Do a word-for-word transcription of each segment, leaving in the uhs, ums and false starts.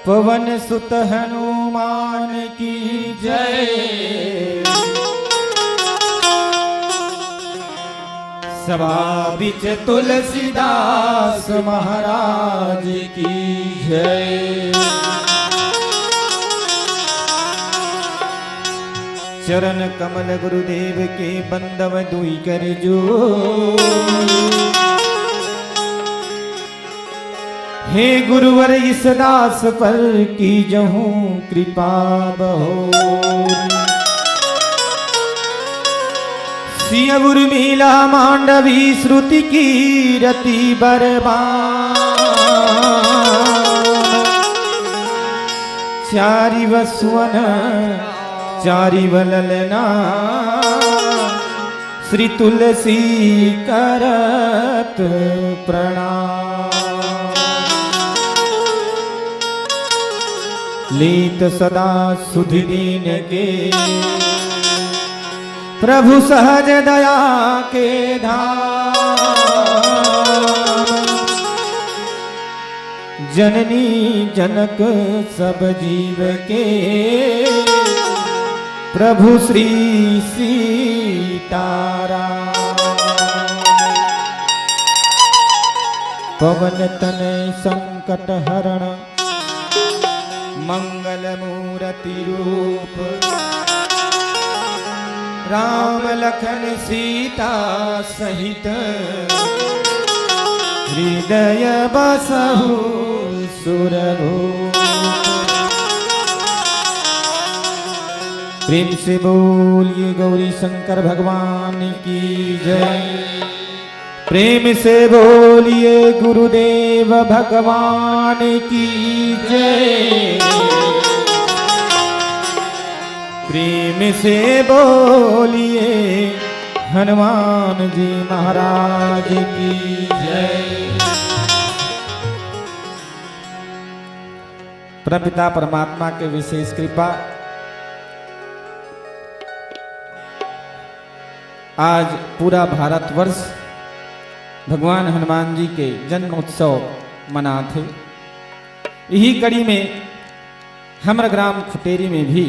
पवन सुत हनुमान की जय। सभा बिच तुलसीदास महाराज की जय। चरण कमल गुरुदेव के बंदव दुई कर जोर। हे गुरुवर इस दास पर कीजहु कृपा बहोर। सिय उर्मिला मांडवी श्रुति कीरति बरबान। चारि व सुवन चारि व ललना श्री तुलसी करत प्रणाम। लीत सदा सुधि दीन के प्रभु सहज दया के धाम। जननी जनक सब जीव के प्रभु श्री सीताराम। पवन तनय संकट हरण मंगल मूरति रूप। राम लखन सीता सहित हृदय बसहु सुरभूप। प्रेम से बोलिए गौरी शंकर भगवान की जय। प्रेम से बोलिए गुरुदेव भगवान की जय। प्रेम से बोलिए हनुमान जी महाराज की जय। परमपिता परमात्मा के विशेष कृपा। आज पूरा भारतवर्ष भगवान हनुमान जी के जन्म उत्सव मनात हे। इही कड़ी में हमर ग्राम खुटेरी में भी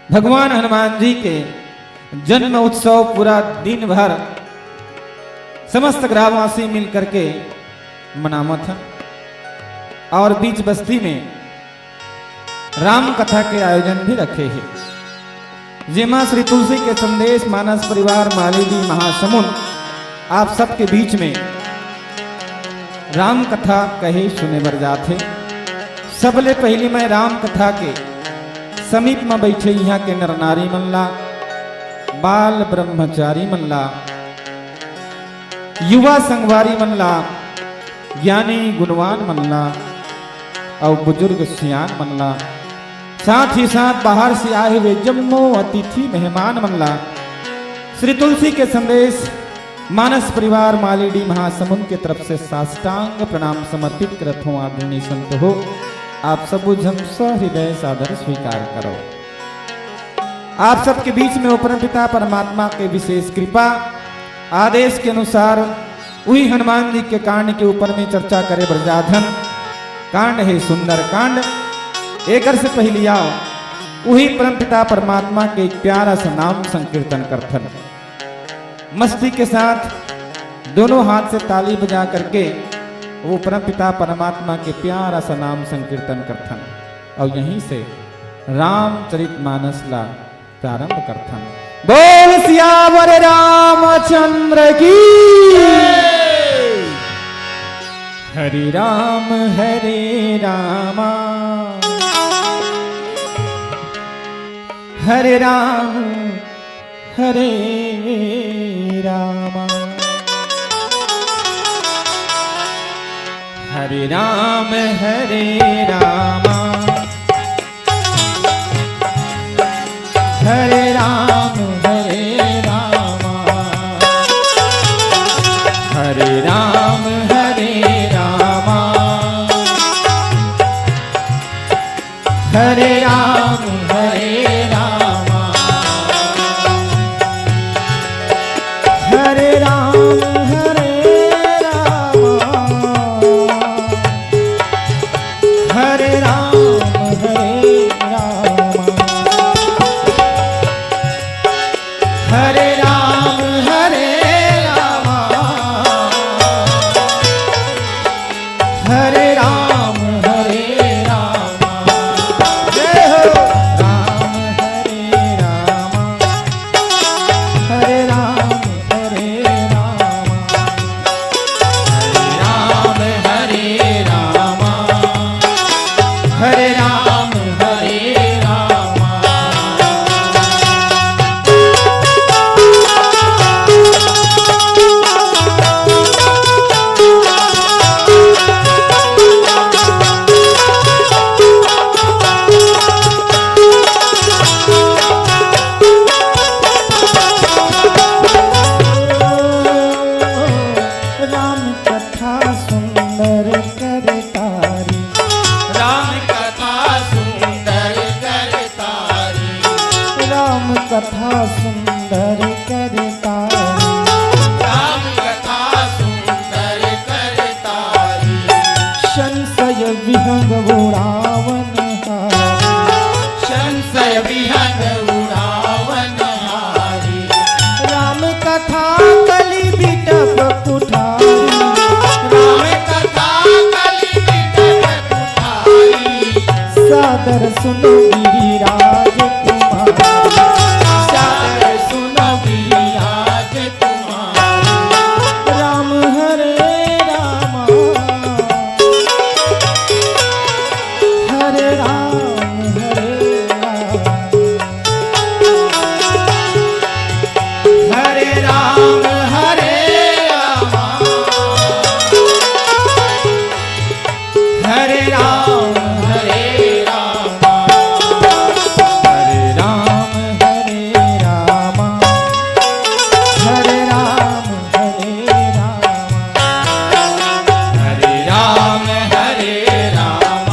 भगवान हनुमान जी के जन्म उत्सव पूरा दिन भर समस्त ग्रामवासी मिल करके मनावत हैं और बीच बस्ती में राम कथा के आयोजन भी रखे हे, जेमा श्री तुलसी के संदेश मानस परिवार माली डी महासमुंद आप सबके बीच में राम कथा कहे सुने बर जात हे। सबले पहिली मैं राम कथा के समीप म बइठे इहाँ के नर नारी मन ला, बाल ब्रह्मचारी मन ला, युवा संगवारी मन ला, ज्ञानी गुणवान मन ला अउ बुजुर्ग सियान मन ला, साथ ही साथ बाहर से आए हुए जम्मो अतिथि मेहमान मन ला श्री तुलसी के संदेश मानस परिवार माली डी महासमुंद के तरफ से साष्टांग प्रणाम समर्पित करत हों। आदरणीय संत हो, आप सबो झन सहृदय सादर स्वीकार करो। आप सबके बीच में ओ परमपिता परमात्मा के विशेष कृपा, आदेश के अनुसार उही हनुमान जी के कांड के ऊपर में चर्चा करे बर जात हन। कांड हे सुंदर कांड। एकर से पहिली आओ, उही परमपिता परमात्मा के एक प्यारा सा नाम संकीर्तन करथन। मस्ती के साथ दोनों हाथ से ताली बजा करके वो परमपिता परमात्मा के प्यारा सा नाम संकीर्तन करथन। अउ यहीं से रामचरित मानस ला प्रारंभ करथन। बोल सियावर रामचंद्र की। हरे राम हरे रामा, हरे राम हरे रामा, हरे राम हरे रामा, हरे राम हरे रामा, हरे राम हरे रामा, हरे राम हरे रामा, हरे राम हरे रामा, हरे राम हरे राम, हरे राम हरे राम, हरे राम हरे राम। जय हो। राम हरे राम, हरे राम हरे राम, हरे राम हरे राम, हरे राम हरे राम। राम कथा सुंदर करतारी, राम कथा सुंदर करतारी, राम कथा सुंदर करतारी, राम कथा सुंदर करतारी। संशय विहंग उड़ावन हारी, संशय विहंग उड़ावन हारी। राम कथा कलि बिटप कुठारी, राम कथा कलि बिटप कुठारी। सादर सुनो गिरिराज कुमारी, सादर सुनो गिरिराज कुमारी। राम हरे राम, हरे राम हरे राम, हरे राम हरे राम, हरे राम हरे राम, हरे राम हरे राम, हरे राम हरे राम, हरे राम हरे राम,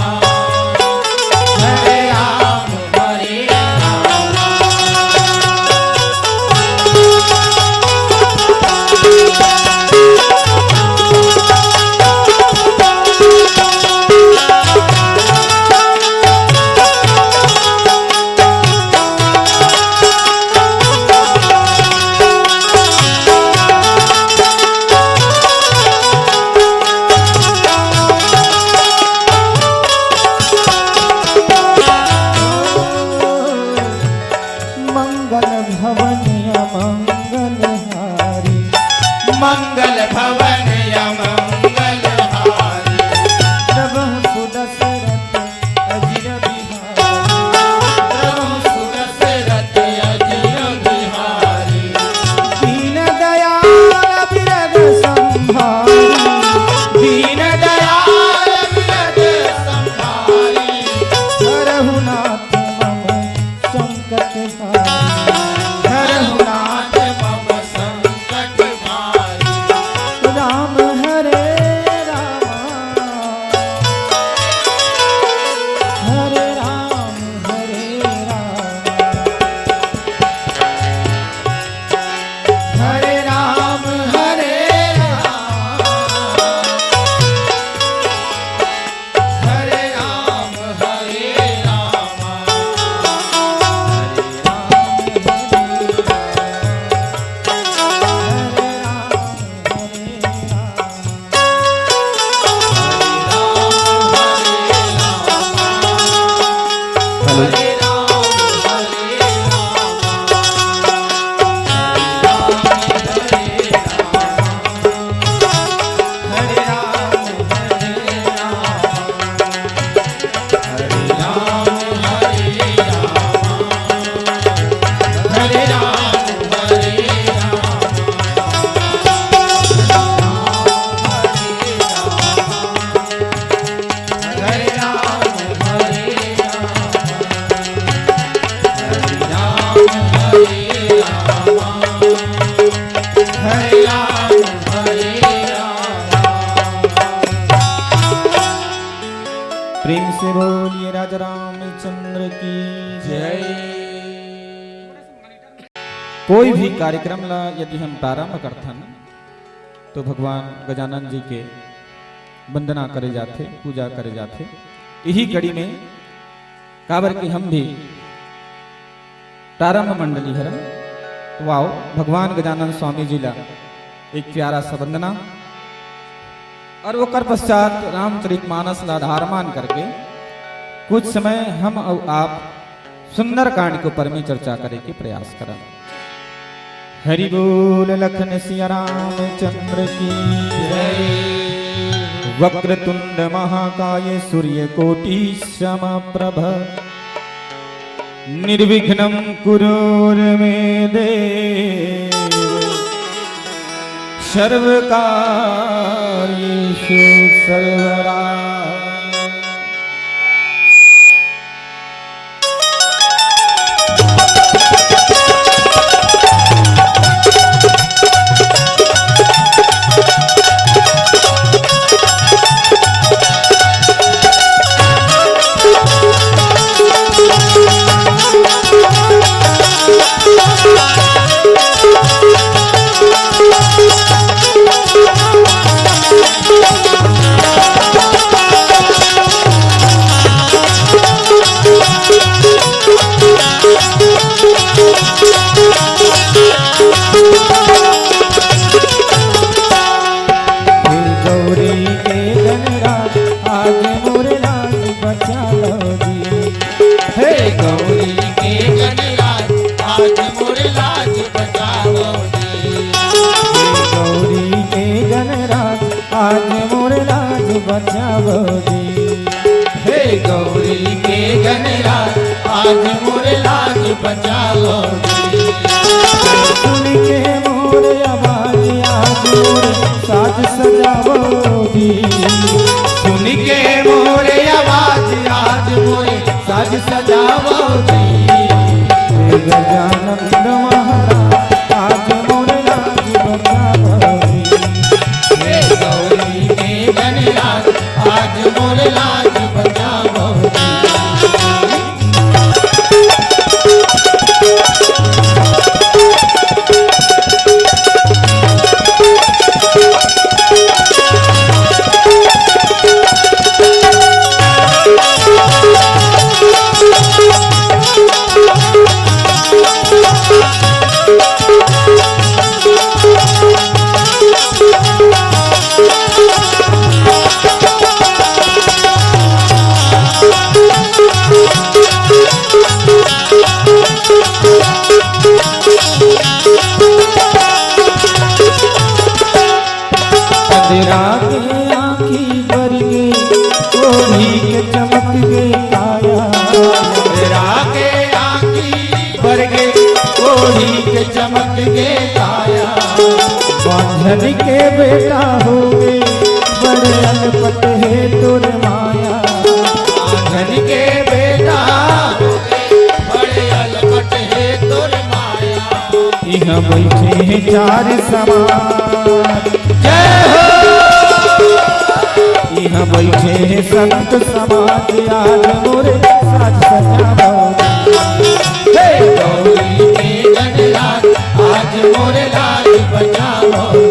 हरे राम हरे राम। मंगल भवन अमंगल हारी, मंगल भवन अमंगल हारी। प्रभु सुदशरथ अजिर बिहारी, प्रभु सुदशरथ अजिर बिहारी। दीन दयाल बिरद संभारी, दीन दयाल बिरद संभारी। हरहु नाथ मम संकट हारी, हरहु नाथ मम संकट हारी। राम हरे राम, हरे राम हरे राम, हरे राम हरे राम, हरे राम हरे राम, हरे राम हरे राम, हरे राम हरे राम। प्रेम से बोलिए राजा रामचंद्र की जय। कोई भी कार्यक्रम ला यदि हम प्रारंभ करथन, तो भगवान गजानन जी के वंदना करे जाथे, पूजा करे जाथे। इही कड़ी में काबर कि हम भी प्रारंभ मंडली हरन, तो आओ भगवान गजानन स्वामी जी ला एक प्यारा सा वंदना और ओकर पश्चात रामचरितमानस ला आधार मान करके कुछ समय हम अउ आप सुंदरकांड के ऊपर में चर्चा करे के प्रयास करन। हरि बोल लखन सिया रामचंद्र की जय। वक्रतुंड महाकाय सूर्य कोटि समप्रभ। निर्विघ्नं कुरु मे देव सर्वकार्येषु सर्वदा। हे गौरी के गणराज, आज मोर लाज बचा लो जी। हे गौरी के गणराज, आज मोर लाज बचा लो जी। हे गौरी के गणराज, आज मोर लाज बचावो जी। हे गौरी के गणराज, आज मोर लाज बचावो जी। सुन के मोर आवाज, आज मोर साज सजावो जी। सुन के मोर आवाज, आज मोर साज सजावो जी। हे गजानंद महाराज, आज मोर लाज बचावो जी। हे गौरी के गणराज, आज मोर लाज बचावो जी। अंधेरा के आँखी बर गे, ओढ़ी के चमक गे काया। अंधेरा के आँखी बर गे, ओढ़ी के चमक गे काया। बांझन के बेटा होगे, बड़े अलपट हे तोर माया। बांझन के बेटा होगे, बड़े अलपट हे तोर माया। इहाँ बइठे हे चार समाज, जय हो। इहाँ बइठे हे संत समाज, आज मोरे साज सजावो। हे गौरी के गणराज, आज मोरे लाज बचावो।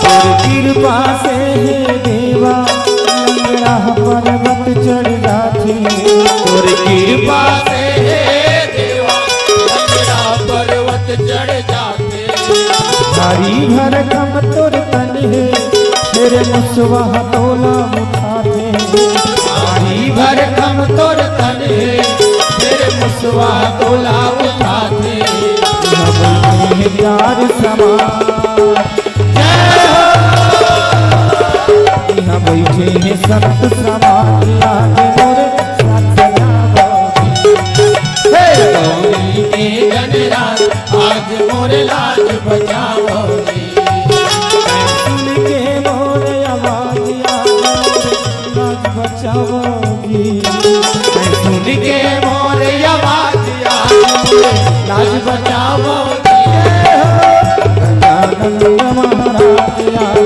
तोर कृपा से हे देवा, लंगड़ा पर्वत चढ़ जाथे। तोर कृपा से हे देवा, लंगड़ा पर्वत चढ़ जाथे। भारी भरकम तोर तन हे, फेर मुसवा तोला उठाथे। भारी भरकम तोर तन हे, फेर मुसवा तोला उठाथे। इहाँ बइठे हे चार समाज, जय हो। इहाँ बइठे हे संत समाज, आज मोर साथ सजावो। हे गौरी के गणराज, आज मोर लाज बचावव जी। सुन के मोर आवाज, आज मोर लाज बचावव जी। सुन के मोर आवाज, आज मोर लाज बचावव जी। गजानंद महाराज, आज मोर लाज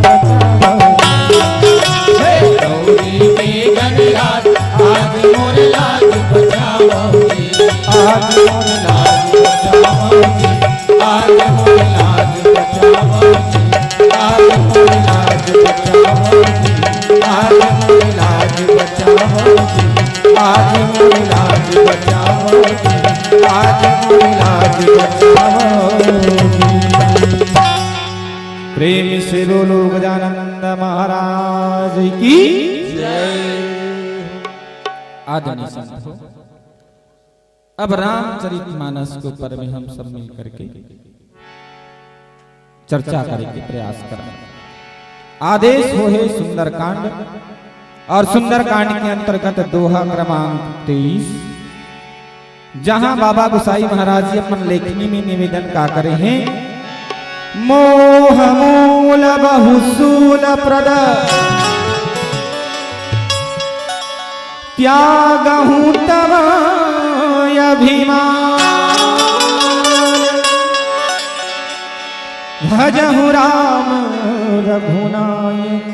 बचावव जी। हे गौरी के गणराज, आज मोर लाज बचावव जी। आज मोर लाज बचावव जी, आज मोर लाज बचावव जी, आज मोर लाज बचावव जी, आज मोर लाज बचावव जी, आज मोर लाज बचावव जी, आज मोर लाज बचावव जी। प्रेम से बोलो गजानंद महाराज की जय। आदरणीय संत हो, अब रामचरित मानस के ऊपर में हम सब मिल करके चर्चा करे के प्रयास करन। आदेश होहे सुंदरकांड, और सुंदरकांड के अंतर्गत दोहा क्रमांक तेईस, जहां बाबा गुसाई महाराज जी अपन लेखनी में निवेदन का करे हैं, मोह मूल बहुसूल प्रद त्यागहु तब अभिमान। भजहु राम रघुनायक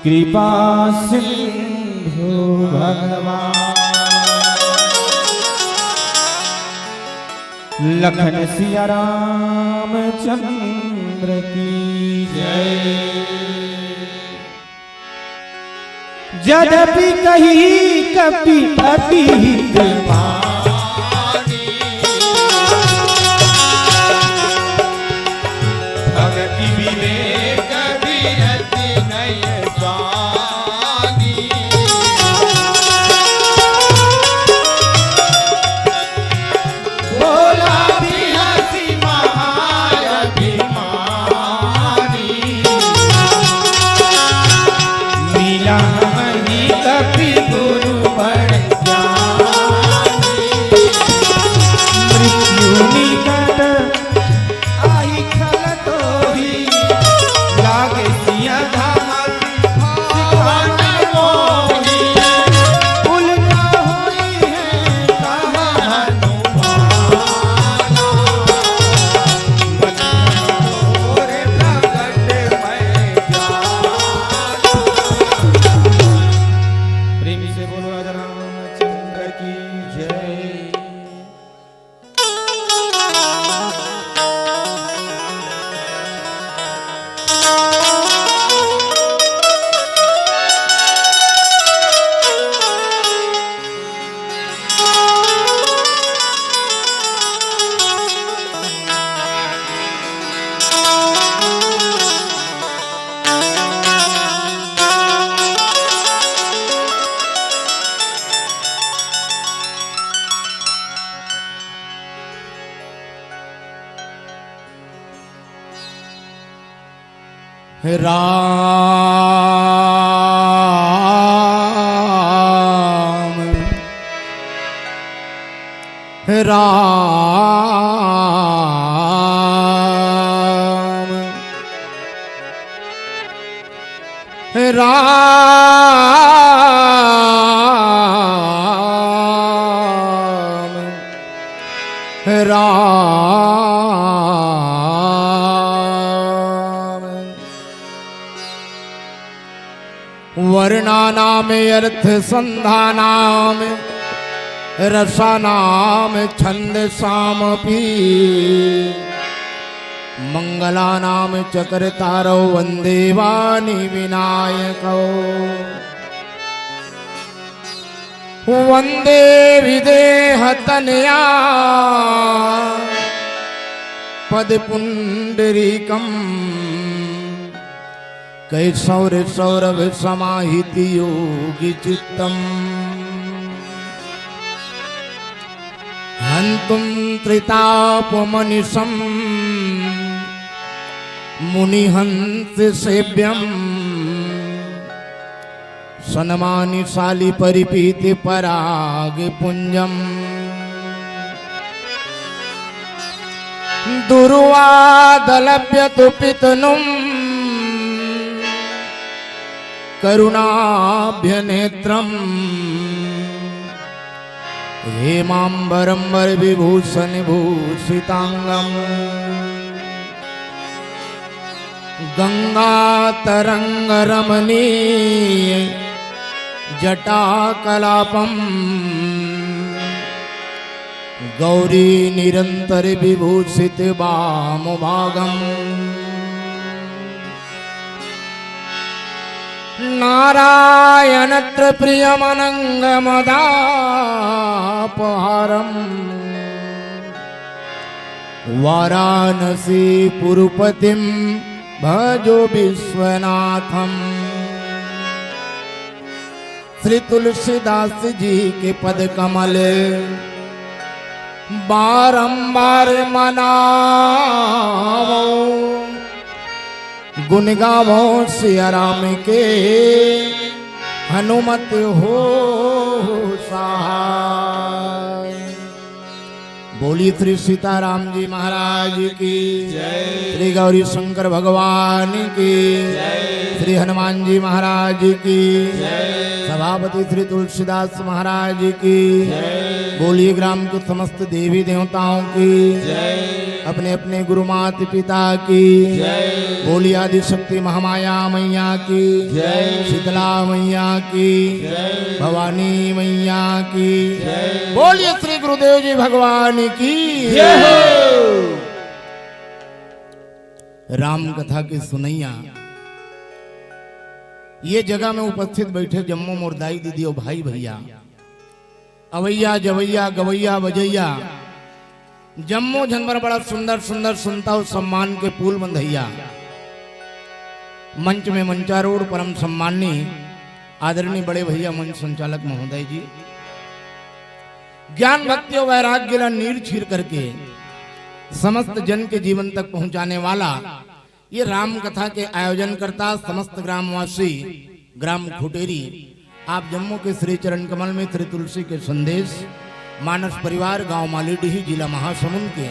कृपा सिंधु भगवान। लखन सिया रामचंद्र की जय। जदपि कही कपि अति हित बानी। भगति विवेक विरति नय स्वानी। भोला बिहसी महाअभिमानी। मिला हमहि कपि गुरु बड़ ज्ञानी। मृत्यु निकट आही खल तोही, लागे सिया धाम प्रेम से बोलो राजा रामचंद्र की जय। राम, राम, राम, राम। वर्णानाम अर्थ संधानाम रसानाम छंदसामपि मंगलानाम च कर्तारौ वंदे वाणी विनायकौ। वंदे विदेह तनया पद पुंडरीकम। कैसौर सौरभ समाहित योगी चित्तम। हंतुम त्रिताप मनिषम मुनिहंस सेव्यम। सनमानि शालि परिपीति पराग पुंजम्। दुर्वादलभ्यतुपितनुम् करुणाभ्यनेत्रम्। हेमाम्बरम्बरविभूषणभूषिताङ्गम्। गङ्गातरङ्गरमणीय जटाकलापम्। गौरी निरन्तर विभूषित वामभागम्। नारायणत्र प्रियमनङ्गमदापहारम्। वाराणसीपुरपतिं भजो विश्वनाथम्। श्री तुलसीदास जी के पद कमल बारंबार मनावो। गुण गावो सिया राम के हनुमत हो सहाय। बोलिए श्री सीताराम जी महाराज की जय। श्री गौरी शंकर भगवान की जय। श्री हनुमान जी महाराज की जय। सभापति श्री तुलसीदास महाराज की जय। बोलिए ग्राम के समस्त देवी देवताओं की जय। अपने अपने गुरु माता पिता की जय। बोलिए आदिशक्ति महामाया मैया की जय। शीतला मैया की जय। भवानी मैया की जय। बोलिए श्री गुरुदेव जी भगवान की जय हो। राम कथा के सुनैया, ये जगह में उपस्थित बैठे जम्मो मोर दाई दीदी और भाई भैया, अवैया जवैया गवैया बजैया, जम्मो झन बर बड़ा सुंदर सुंदर सुनता अउ सम्मान के पुल बंधैया। मंच में मंचारूढ़ परम सम्माननीय आदरणीय बड़े भैया मंच संचालक महोदय जी, ज्ञान भक्ति और वैराग्य ला नीर छीर करके समस्त जन के जीवन तक पहुंचाने वाला ये राम कथा के आयोजन करता समस्त ग्रामवासी ग्राम खुटेरी, आप जम्मो के श्री चरण कमल में श्री तुलसी के संदेश, मानस परिवार गांव मालीडीह जिला महासमुंद के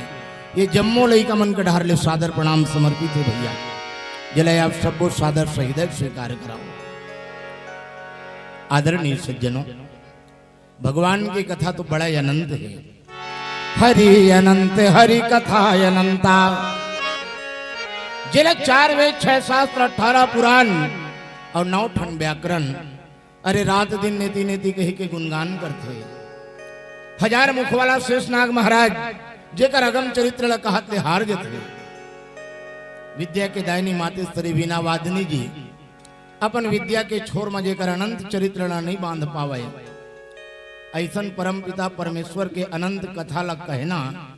ये जम्मो लइका मन के डहार ले सादर प्रणाम समर्पित हे भैया। जले आप सबको सादर सहित स्वीकार कराओ। आदरणीय सज्जनों, भगवान की कथा तो बड़ा ही अनंत है। हरि अनंत हरि कथा अनंता। जेला चार वेद, छह शास्त्र, अठारह पुराण और नौ ठन व्याकरण, अरे रात दिन नेति नेति कहि के गुणगान करथे। हजार मुख वाला शेषनाग महाराज, जेकर अगम चरित्र ला कहत ले हार जथे। विद्या के दायनी मातेश्वरी वीणा वादिनी जी अपन विद्या के छोर म जेकर अनंत चरित्र ला नइ बांध पावय, अइसन परमपिता परमेश्वर के अनंत कथा ला कहना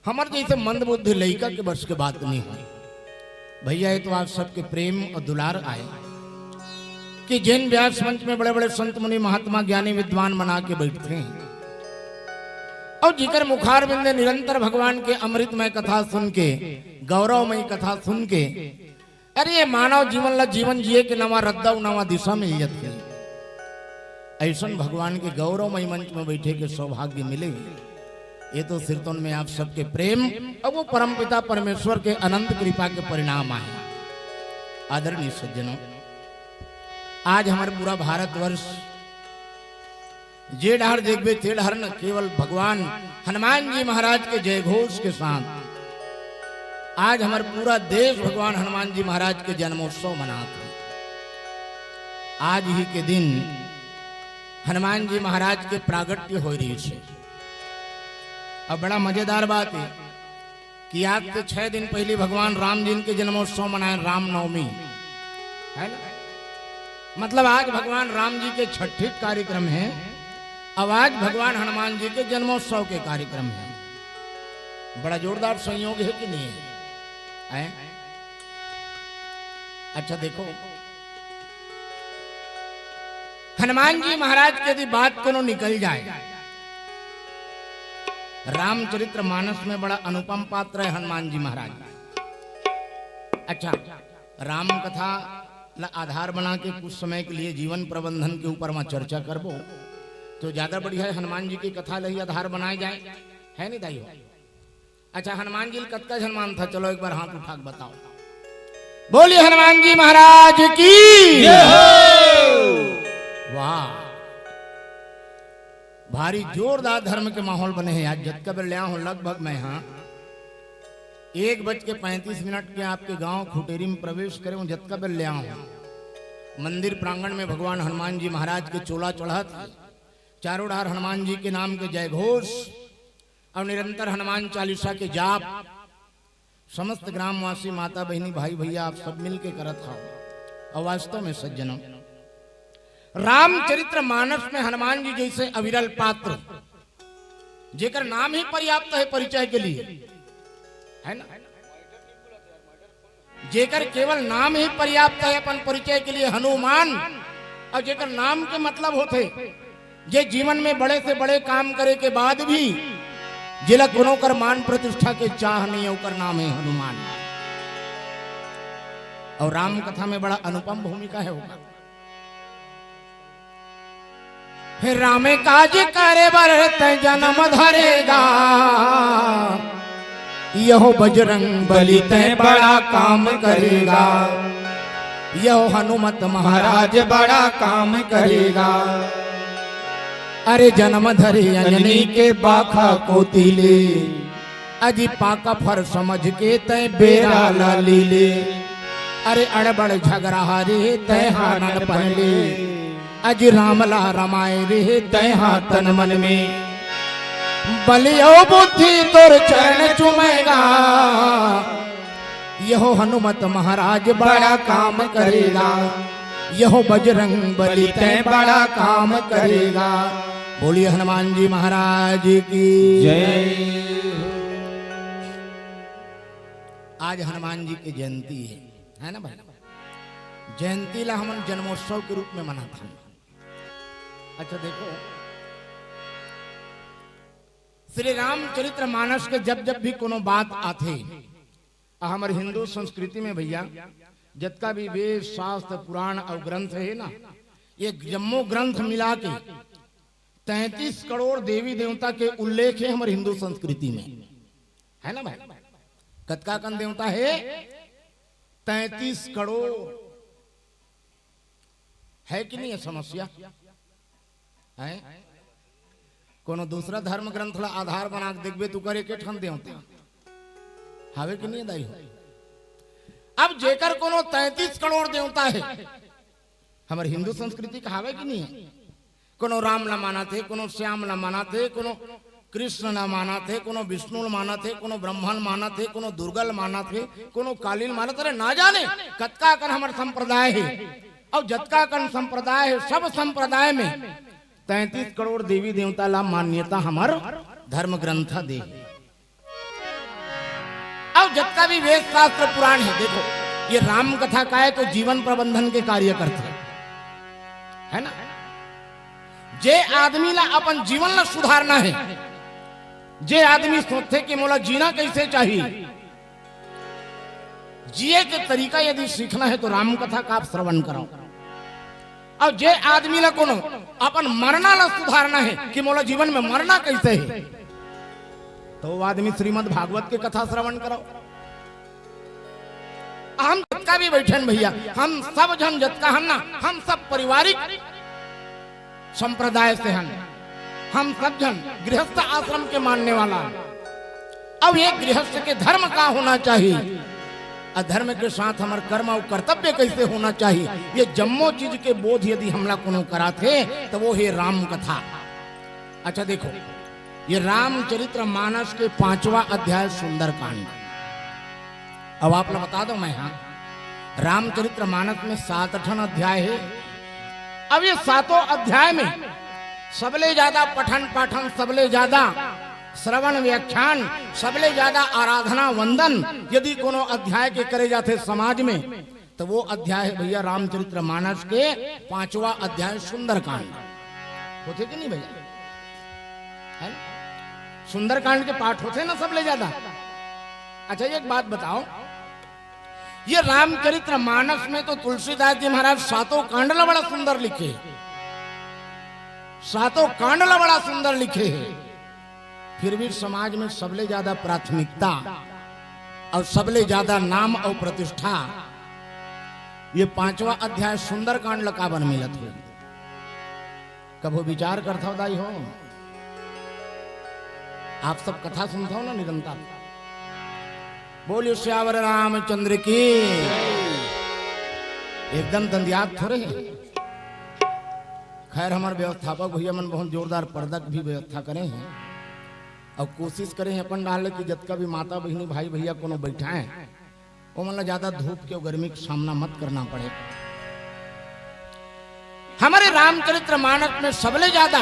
हमर जइसे मंदबुद्धि लइका के बस के बात नइ होय। भैया, ये तो आप सबके प्रेम और दुलार आय कि जेन व्यास मंच में बड़े-बड़े संत मुनि महात्मा ज्ञानी विद्वान मन आके बइठथे और जिकर मुखारविंद निरंतर भगवान के अमृतमय कथा सुन के, गौरवमय कथा सुन के अरे, ये मानव जीवन ला जीवन जिए के नवा रद्दा अउ नवा दिशा मिल जाथे। अइसन भगवान के गौरवमय मंच में बइठे के सौभाग्य मिले, ये तो सिरतोन में आप सबके प्रेम अउ वो परमपिता परमेश्वर के अनंत कृपा के परिणाम आय। आदरणीय सज्जनों, आज हमर पूरा भारतवर्ष जे डहर देखबे, ते डहर न केवल भगवान हनुमान जी महाराज के जय घोष के साथ आज हमर पूरा देश भगवान हनुमान जी महाराज के जन्मोत्सव मनात हे। आज ही के दिन हनुमान जी महाराज के प्रागट्य होय रहिस हे। अब बड़ा मजेदार बात हे, कि आज से छह दिन पहिली भगवान राम जी के जन्मोत्सव मनाए, रामनवमी, है ना? मतलब आज भगवान राम जी के छठिक कार्यक्रम हे, अब आज भगवान हनुमान जी के जन्मोत्सव के कार्यक्रम हे। बड़ा जोरदार संयोग हे कि नहीं हे? हैं? अच्छा देखो, हनुमान जी महाराज के यदि बात कोनो निकल जाए, रामचरित्र मानस में बड़ा अनुपम पात्र हे हनुमान जी महाराज। अच्छा, राम कथा ला आधार बना के कुछ समय के लिए जीवन प्रबंधन के ऊपर में चर्चा करबो, तो ज्यादा बढ़िया है हनुमान जी की कथा ला ही आधार बनाए जाए, है नहीं दाई हो? अच्छा, हनुमान जी कतका झन मानथा, चलो एक बार हाथ उठा के बताओ। बोलिए हनुमान जी महाराज की। जय हो। वाह, भारी जोरदार धर्म के माहौल बने हे आज। जतका बेर ले आए हों लगभग मैं हा एक बज के पैंतीस मिनट के आपके गांव खुटेरी में प्रवेश करे हों, जतका बेर ले आए हों मंदिर प्रांगण में भगवान हनुमान जी महाराज के चोला चढ़त, चारों ओर हनुमान जी के नाम के जय घोष और निरंतर हनुमान चालीसा के जाप समस्त ग्रामवासी, माता बहिनी, भाई भैया, आप सब मिल के करत हव। और वास्तव में सज्जनों, रामचरित्र मानस में हनुमान जी जैसे अविरल पात्र, जेकर नाम ही पर्याप्त है परिचय के लिए, है ना? जेकर केवल नाम ही पर्याप्त है अपन परिचय के लिए, हनुमान, और जेकर नाम के मतलब होथे जे जीवन में बड़े से बड़े काम करे के बाद भी जेला कोनो कर मान प्रतिष्ठा के चाह नहीं है, ओकर नाम है हनुमान। और राम कथा में बड़ा अनुपम भूमिका है ओकर। हे राम काज करे बर तैं जन्म धरेगा, यहो बजरंग बली तैं बड़ा काम करेगा, यहो हनुमत महाराज बड़ा काम करेगा। अरे जन्म धरे अंजनी के बाखा कोती ले, अजी पाका फर समझ के तैं बेरा ला लीले। अरे अड़बड़ झगरा रे तैं हा नन पहले, अजी राम ला रमाए रे तैं हा तन मन में। बलियो बुद्धि तोर चरण चुमेगा, यहो हनुमत महाराज बड़ा काम करेगा, यहो बजरंग बली तैं बड़ा काम करेगा। बोलिए हनुमान जी महाराज की जय। आज हनुमान जी की जयंती है, है ना भाई? जयंती ला हमन जन्मोत्सव के रूप में मनाथन। अच्छा देखो, श्री रामचरित्र मानस के जब जब भी कोनो बात आथे, आ हमर हिंदू संस्कृति में भैया, जतका भी वेद, शास्त्र, पुराण और ग्रंथ है ना, ये जम्मो ग्रंथ मिला के तैंतीस करोड़ देवी देवता के उल्लेख है हमर हिंदू संस्कृति में, है ना भाई? कतका कन देवता है? तैंतीस करोड़। है कि नहीं है समस्या? हैं? कोनो दूसरा धर्म ग्रंथ ला आधार बना के देखबे, तू करे के ठन देवता हावे कि नहीं दाई हो? अब जेकर कोनो तैंतीस करोड़ देवता है, हमर हिंदू संस्कृति का हावे कि नहीं है? कोनो राम ला मानत हे, कोनो श्याम ला मानत हे, कोनो कृष्ण ला मानत हे, कोनो विष्णु ला मानत हे, कोनो ब्रह्मा ला मानत हे, कोनो दुर्गा ला मानत हे, कोनो काली ला मानत, अरे ना जाने कतका कन हमर संप्रदाय हे। और जतका कन संप्रदाय हे, सब संप्रदाय में तैंतीस करोड़ देवी देवता ला मान्यता हमर धर्म ग्रंथ दे हे। अब जतका भी वेद शास्त्र पुराण है, देखो, ये राम कथा का है तो जीवन प्रबंधन के कार्य करता है, है ना? जे आदमी ला अपन जीवन ला सुधारना है, जे आदमी सोचथे कि मोला जीना कैसे चाहिए, जिए के तरीका यदि सीखना है तो राम कथा का आप श्रवण करो। और जे आदमी ला कोनो अपन मरना ला सुधारना है कि मोला जीवन में मरना कैसे है, तो वो आदमी श्रीमद् भागवत के कथा श्रवण करो। हम जतका भी बैठन भैया, हम सब झन जतका हन ना, हम सब पारिवारिक संप्रदाय से हन। हम सब झन गृहस्थ आश्रम के मानने वाला हन। अब ये गृहस्थ के धर्म का होना चाहिए, अउ धर्म के साथ हमर कर्म अउ कर्तव्य कैसे होना चाहिए, ये जम्मो चीज के बोध यदि हमला कोनो कराथे, तो वो हे राम कथा। अच्छा देखो, ये रामचरित्र मानस के पांचवा अध्याय सुंदरकांड। अब आप ला बता दो मैं, हाँ, रामचरित्र मानस में सात ठन अध्याय है। अब ये सातों अध्याय में सबले ज्यादा पठन पाठन, सबले ज्यादा श्रवण व्याख्यान, सबले ज्यादा आराधना वंदन यदि कोनो अध्याय के करे जाथे समाज में, तो वो अध्याय है भैया रामचरित्र मानस के पांचवा अध्याय सुंदरकांड। होथे कि नहीं भैया? है ना? सुंदरकांड के पाठ होथे ना सबले ज्यादा। अच्छा, एक बात बताओ, ये रामचरित्र मानस में तो तुलसीदास जी महाराज सातों कांड ला बड़ा सुंदर लिखे हे, सातों कांड ला बड़ा सुंदर लिखे हे। फिर भी समाज में सबले ज्यादा प्राथमिकता अउ सबले ज्यादा नाम अउ प्रतिष्ठा ये पांचवा अध्याय सुंदरकांड ला काबर मिलत हे। कभू विचार करथव दाई हो, आप सब कथा सुनथव ना निरंतर। बोलिए सियावर रामचंद्र की। एकदम दंदियात थोरे हे। खैर, हमर व्यवस्थापक भैया मन बहुत जोरदार पर्दा के भी व्यवस्था करे हे अउ कोशिश करे हे अपन डाहर ले कि जतका भी माता बहिनी भाई भैया कोनो बैठा हे, ओमन ला ज्यादा धूप के अउ गर्मी के सामना मत करना पड़े। हमरे रामचरित्र मानस में सबले ज्यादा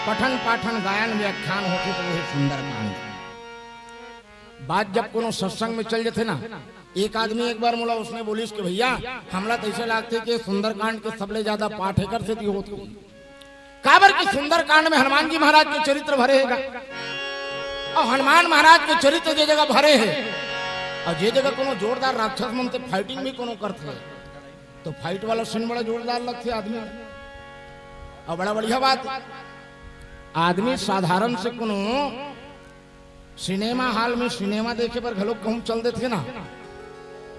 पठन पाठन गायन व्याख्यान होथे तो वही सुंदरकांड। बात जब कोनो सत्संग में चल जथे ना, एक आदमी एक बार मोला उसने बोलिस कि भैया, हमला तो ऐसे लागथे कि सुंदरकांड के सबले ज्यादा पाठ एकर सेती होत होही। काबर कि सुंदरकांड में हनुमान जी महाराज के चरित्र भरे हे गा, अउ हनुमान महाराज के चरित्र जे जगह भरे हे, अउ जे जगह कोनो जोरदार राक्षस मन से फाइटिंग भी कोनो करथे, तो फाइट वाला सीन बड़ा जोरदार लगथे आदमी। अउ बड़ा बढ़िया बात, आदमी साधारण से कोनो सिनेमा हॉल में सिनेमा देखे बर घलोक कहूं चल देथे ना,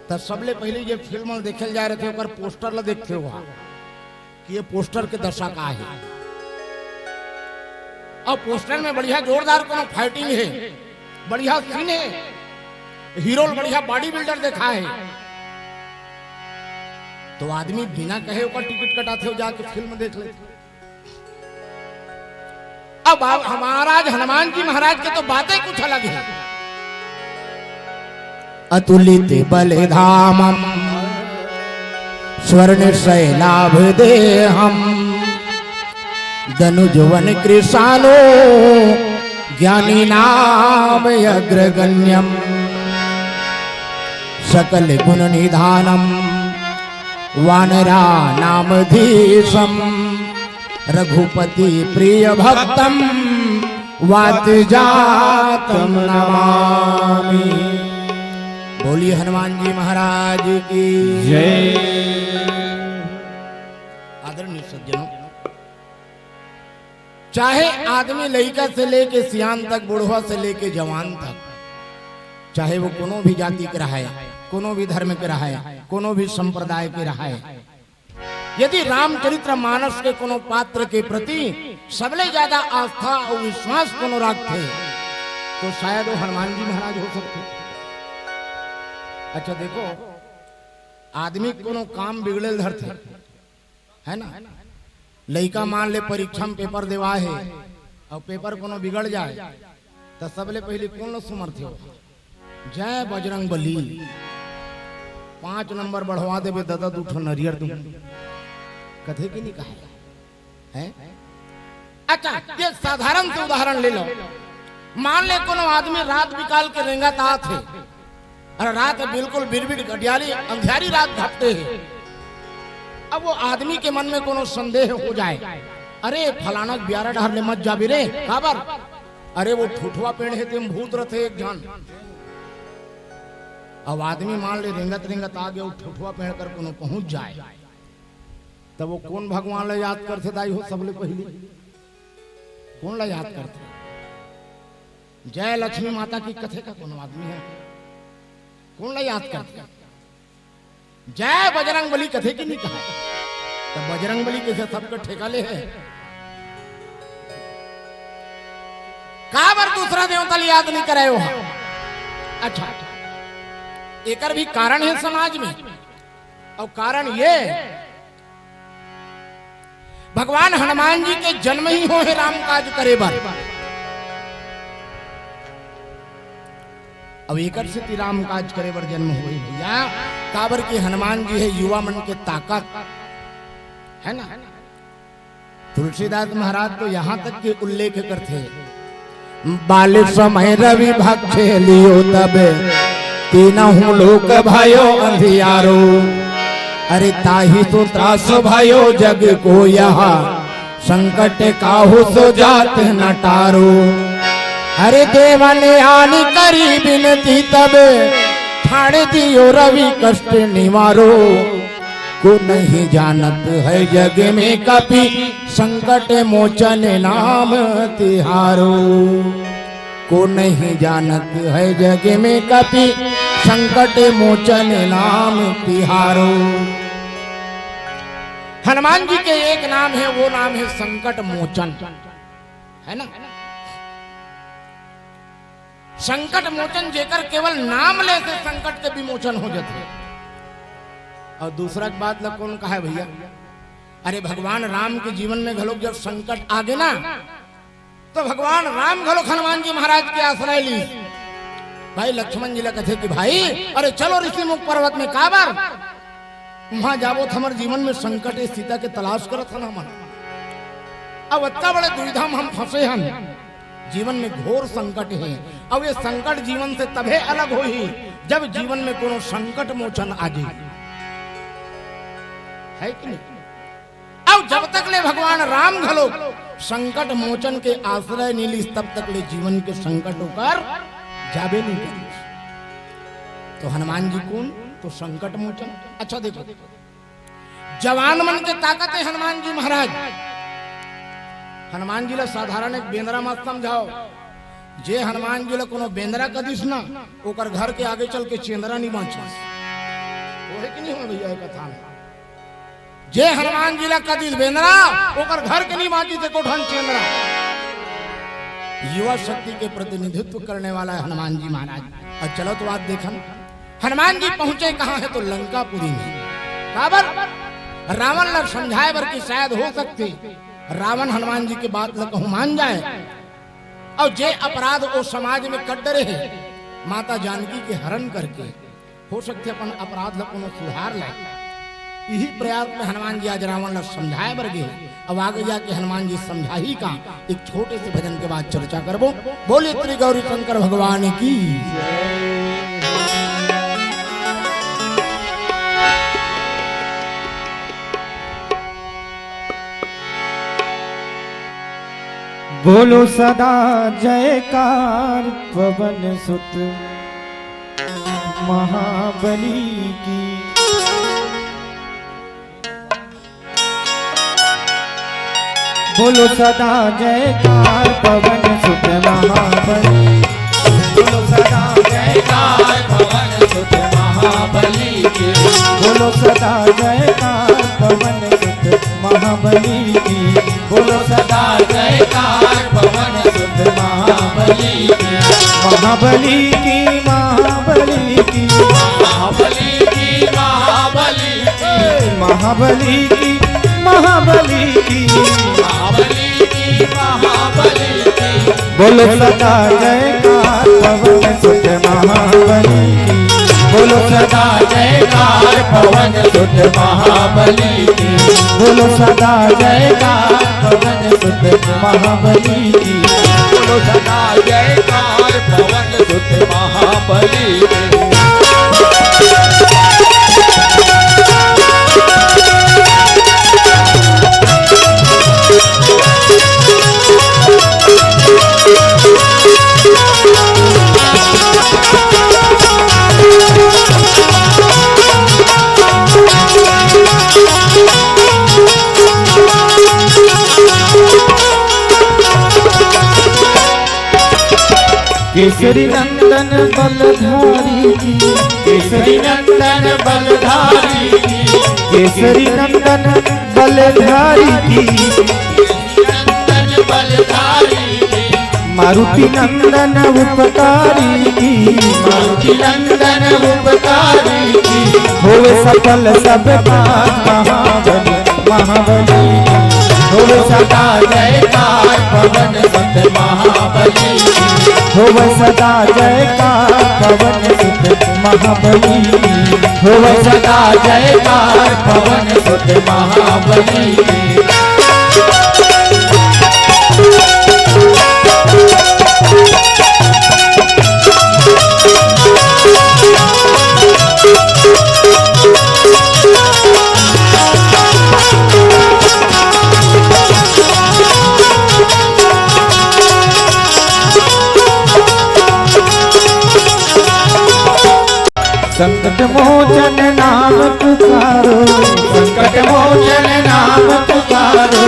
त सबले पहिली जे फिल्म ल देखे ल जाय रथे, ओकर पोस्टर ल देखथे ओहा कि ये पोस्टर के दशा का हे। अउ पोस्टर में बढ़िया जोरदार कोनो फाइटिंग हे, बढ़िया सीन हे, हीरो ल बढ़िया बॉडी बिल्डर देखाय हे, तो आदमी बिना कहे ओकर टिकट कटाथे, जाके फिल्म देख लेथे। अब आप, महाराज हनुमान जी महाराज के तो बातें कुछ अलग है। अतुलित बल धामम स्वर्ण शैलाभ देहम दनुजवन कृशालो ज्ञानी नाम अग्रगण्यम सकल गुण निधानम वानराणामधीशम रघुपति प्रिय भक्तम वात जातम नमामि। बोलिए हनुमान जी महाराज की जय। आदरणीय सज्जनों, चाहे आदमी लइका से लेके सियान तक, बुढ़वा से लेके जवान तक, चाहे वो कोनो भी जाति के रहे, कोनो भी धर्म के रहे, कोनो भी संप्रदाय के रहे, यदि रामचरित्र मानस के कोनो पात्र के प्रति सबले ज्यादा आस्था अउ विश्वास कोनो राखथे, तो शायद वो हनुमान जी महाराज हो सकथे। अच्छा देखो, आदमी कोनो काम बिगड़े ल धरथे, है ना? लइका मान ले परीक्षा में पेपर देवाय हे अउ पेपर कोनो बिगड़ जाय, त सबले पहिली कोन ल सुमरथे हो? जय बजरंग बली, पांच नंबर बढ़वा देबे ददा, दू ठो नरियर दूं, कथे कि नहीं कहे? हैं? अच्छा, ये साधारण से उदाहरण ले लो। मान ले कोनो आदमी रात बिकाल के रेंगत आत हे, अरे रात बिल्कुल बिरबिट गडियाली अंधियारी रात घपटे हे। अब वो आदमी के मन में कोनो संदेह हो जाय, अरे फलाना के बियारा डहर ले मत जाबे रे, काबर? अरे वो ठुठवा पेड़ हे, तेम भूत रथे एक झन। अब आदमी मान ले रेंगत रेंगत आगे, वो ठुठवा पेड़ कर कोनो पहुंच जाय, तब वो कोन भगवान ला याद करथे दाई हो सबले पहिली? कोन ला याद करथे? जय लक्ष्मी माता की कथे का कोनो आदमी हे? कोन ला याद करथे? जय बजरंग बली कथे कि नहीं कहा? तब बजरंग बली कइसे सबके ठेका ले हे? काबर दूसरा देवता ला याद नहीं करे हो? अच्छा, एकर भी कारण हे समाज में। अउ कारण ये, भगवान हनुमान जी के जन्म ही होय हे राम काज करे बर। अब एकर सेती राम काज करे बर जन्म होय भैया, काबर कि हनुमान जी हे युवा मन के ताकत, है ना? तुलसीदास महाराज तो यहाँ तक के उल्लेख करथे, बाल समय रवि भक्ष लियो तब तीनहु लोक भयो अंधियारो। अरे ताहि सो त्रास भयो जग को यह, संकट काहू सो जात न टारो। अरे देवन आन करी बिनती तब छाड़ दियो रवि कष्ट निवारो, को नहीं जानत है जग में कपि, संकट मोचन नाम तिहारो। को नहीं जानत है जग में कपि, संकट मोचन नाम तिहारो। हनुमान जी के एक नाम है, वो नाम है संकट मोचन, है ना? संकट मोचन, जेकर केवल नाम ले से संकट के विमोचन हो जाथे। और दूसरा के बात ला कौन कहा है भैया? अरे, भगवान राम के जीवन में घलोक जब संकट आगे ना, तो भगवान राम घलोक हनुमान जी महाराज के आश्रय ली। भाई लक्ष्मण जी ला कथे कि भाई, अरे चलो ऋषि मुख पर्वत में। काबर? वहां जाबो तो हमर जीवन में संकट हे, सीता के तलाश करत हन हमन। अब अतना बड़े दुविधा में हम फंसे हन, जीवन में घोर संकट हे। अब ये संकट जीवन से तभे अलग होही, जब जीवन में कोनो संकट मोचन आ जाए, है कि नहीं? अब जब तक ले भगवान राम घलो संकट मोचन के आश्रय नहीं लीस, तब तक ले जीवन के संकट ओकर जाबे नहीं करिस। तो हनुमान जी कौन? तो संकट मोचन। अच्छा देखो, जवान मन के ताकत है हनुमान जी महाराज। हनुमान जी ला साधारण एक बेंदरा मत समझाओ। जे हनुमान जी ला कोनो बेंदरा कदिस ना, ओकर घर के आगे चल के चेंदरा नहीं बांचस। वो है कि नहीं हो भैया, ये कथा में? जे हनुमान जी ला कदिस बेंदरा, ओकर घर के नहीं बांचिस एको ठन चेंदरा। युवा शक्ति के प्रतिनिधित्व करने वाला है हनुमान जी महाराज। और चलो तो बात देखन, हनुमान जी पहुंचे कहां है? तो लंकापुरी में। काबर? रावण ला समझाए बर कि शायद हो सकथे रावण हनुमान जी के बात ला कहूं मान जाए, और जे अपराध वो समाज में कर डरे है माता जानकी के हरण करके, हो सकथे अपन अपराध ला कोनो सुधार ले। यही प्रयास में हनुमान जी आज रावण ला समझाए बर गे। अब आगे जाके हनुमान जी समझाही का, एक छोटे से भजन के बाद चर्चा करबो। बोलिए श्री गौरी शंकर भगवान की। बोलो सदा जयकार पवन सुत महाबली की। बोलो सदा जयकार पवन सुत महाबली। बोलो सदा जयकार पवन सुत महाबली की। बोलो सदा जयकार पवन सुत महाबली की। बोलो सदा जयकार पवन सुत महाबली की। महाबली की, महाबली की। महाबली की, महाबली की। महाबली की, महाबली की। महाबली की, महाबली की। बोलो सदा जयकार पवन सुत महाबली की। बोलो सदा जयकार पवन सुत महाबली की। बोलो सदा जयकार पवन सुत महाबली की। बोलो सदा जयकार पवन सुत महाबली की। केसरी नंदन बलधारी की। केसरी नंदन बलधारी की। केसरी नंदन बलधारी की। नंदन बलधारी की। मारुति नंदन उपकारी की। मारुति नंदन उपकारी की। होवे सफल सब काम महाबली महाबली। होवे सदा जयकार पवन सुत महाबली। होवे सदा जयकार पवन सुत महाबली। होवे सदा जयकार पवन सुत महाबली। संकट मोचन नाम पुकारो, संकट मोचन नाम पुकारो,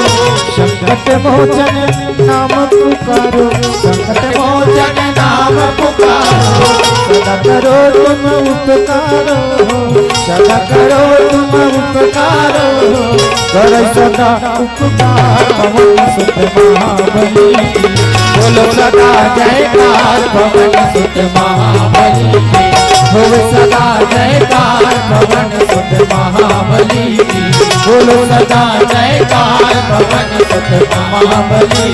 संकट मोचन नाम पुकारो, संकट मोचन नाम पुकारो। सदा करो तुम उपकारो, सदा करो तुम उपकारो। करो सदा उपकार पवन सुत महाबली। बोलो सदा जयकार पवन सुत महाबली। होवे सदा जयकार पवन सुत महाबली। बोलो सदा जयकार पवन सुत महाबली।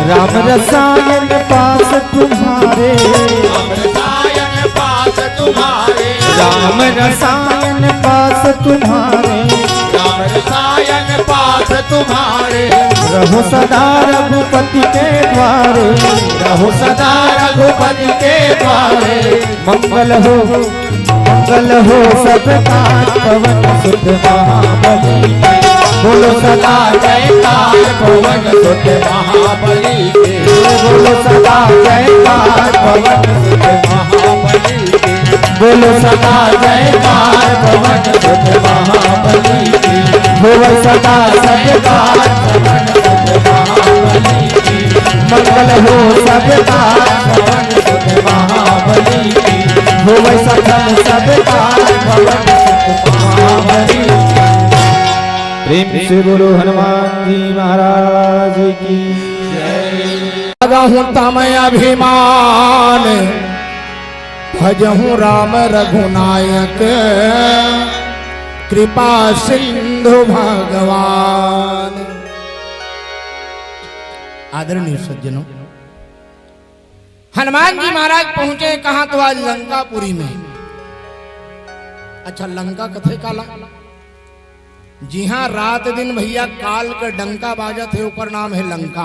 राम रसायन पास तुम्हारे, राम रसायन पास तुम्हारे, राम रसायन पास तुम्हारे, राम रसायन पास तुम्हारे। रहो सदा रघुपति के द्वारे, रहो सदा रघुपति के द्वारे। मंगल हो, मंगल हो सब काज पवन सुत महाबली। बोलो सदा जयकार पवन सुत महाबली। बोलो सदा जयकार पवन सुत महाबली। बोलो सदा जयकार पवन सुत महाबली। बोलो सदा जयकार पवन सुत महाबली। मंगल हो सब काज पवन सुत महाबली। होवे सफल सब काज पवन सुत महाबली। प्रेम से बोलो हनुमान जी महाराज की। लगहूँ तम अभिमान, भजहूँ राम रघुनायक, कृपा सिंधु भगवान। आदरणीय सज्जनों, हनुमान जी महाराज पहुंचे कहां? तो आज लंकापुरी में। अच्छा, लंका कथे काला? जिहां रात दिन भैया काल के डंका बाजत हे, ओकर नाम हे लंका,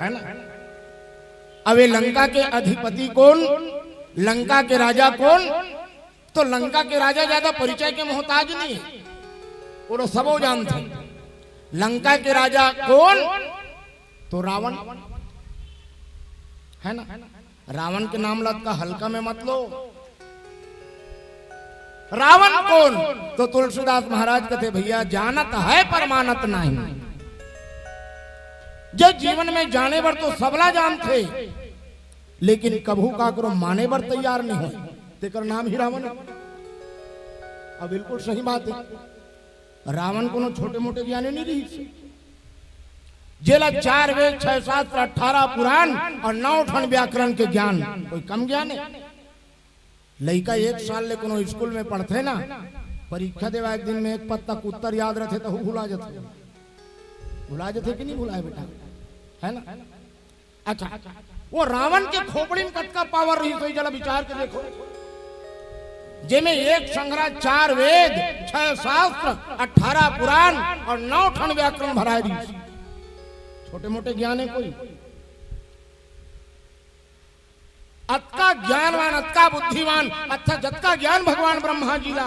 है ना? अब ये लंका के अधिपति कोन, लंका के राजा कोन? तो लंका के राजा ज्यादा परिचय के मोहताज नहीं है, वो तो सबो जानते हैं। लंका के राजा कोन? तो रावण, है ना? रावण के नाम ला अतका हल्का में मत लो। रावण कोन? तो तुलसीदास महाराज कथे, भैया, जानत है पर मानत नहीं। जे जीवन में जाने बर तो सबला जानथे, लेकिन कभू काकरो माने बर तैयार नहीं होय, तेकर नाम ही रावण। अब बिल्कुल सही बात है। रावण कोनो छोटे मोटे ज्ञानी नहीं रहिस। जेला चार वेद, छह शास्त्र, अठारह पुराण और नौ ठन व्याकरण के ज्ञान, कोई कम ज्ञान है? लइका एक साल ले कोनो स्कूल में पढ़थे ना, परीक्षा देवा एक दिन में एक पत्ता उत्तर याद रथे तो भुला जथे। भुला जथे कि नहीं भुलाए बेटा? है ना? अच्छा, वो रावण के खोपड़ी में कतका पावर रहिस, तो जरा विचार के देखो, जेमे एक संघरा चार वेद, छह शास्त्र, अठारह पुराण और नौ ठन व्याकरण भराए रहिस। छोटे मोटे ज्ञान है कोई? अतका ज्ञानवान, अतका बुद्धिमान, अच्छा, जतका ज्ञान भगवान ब्रह्मा जी ला,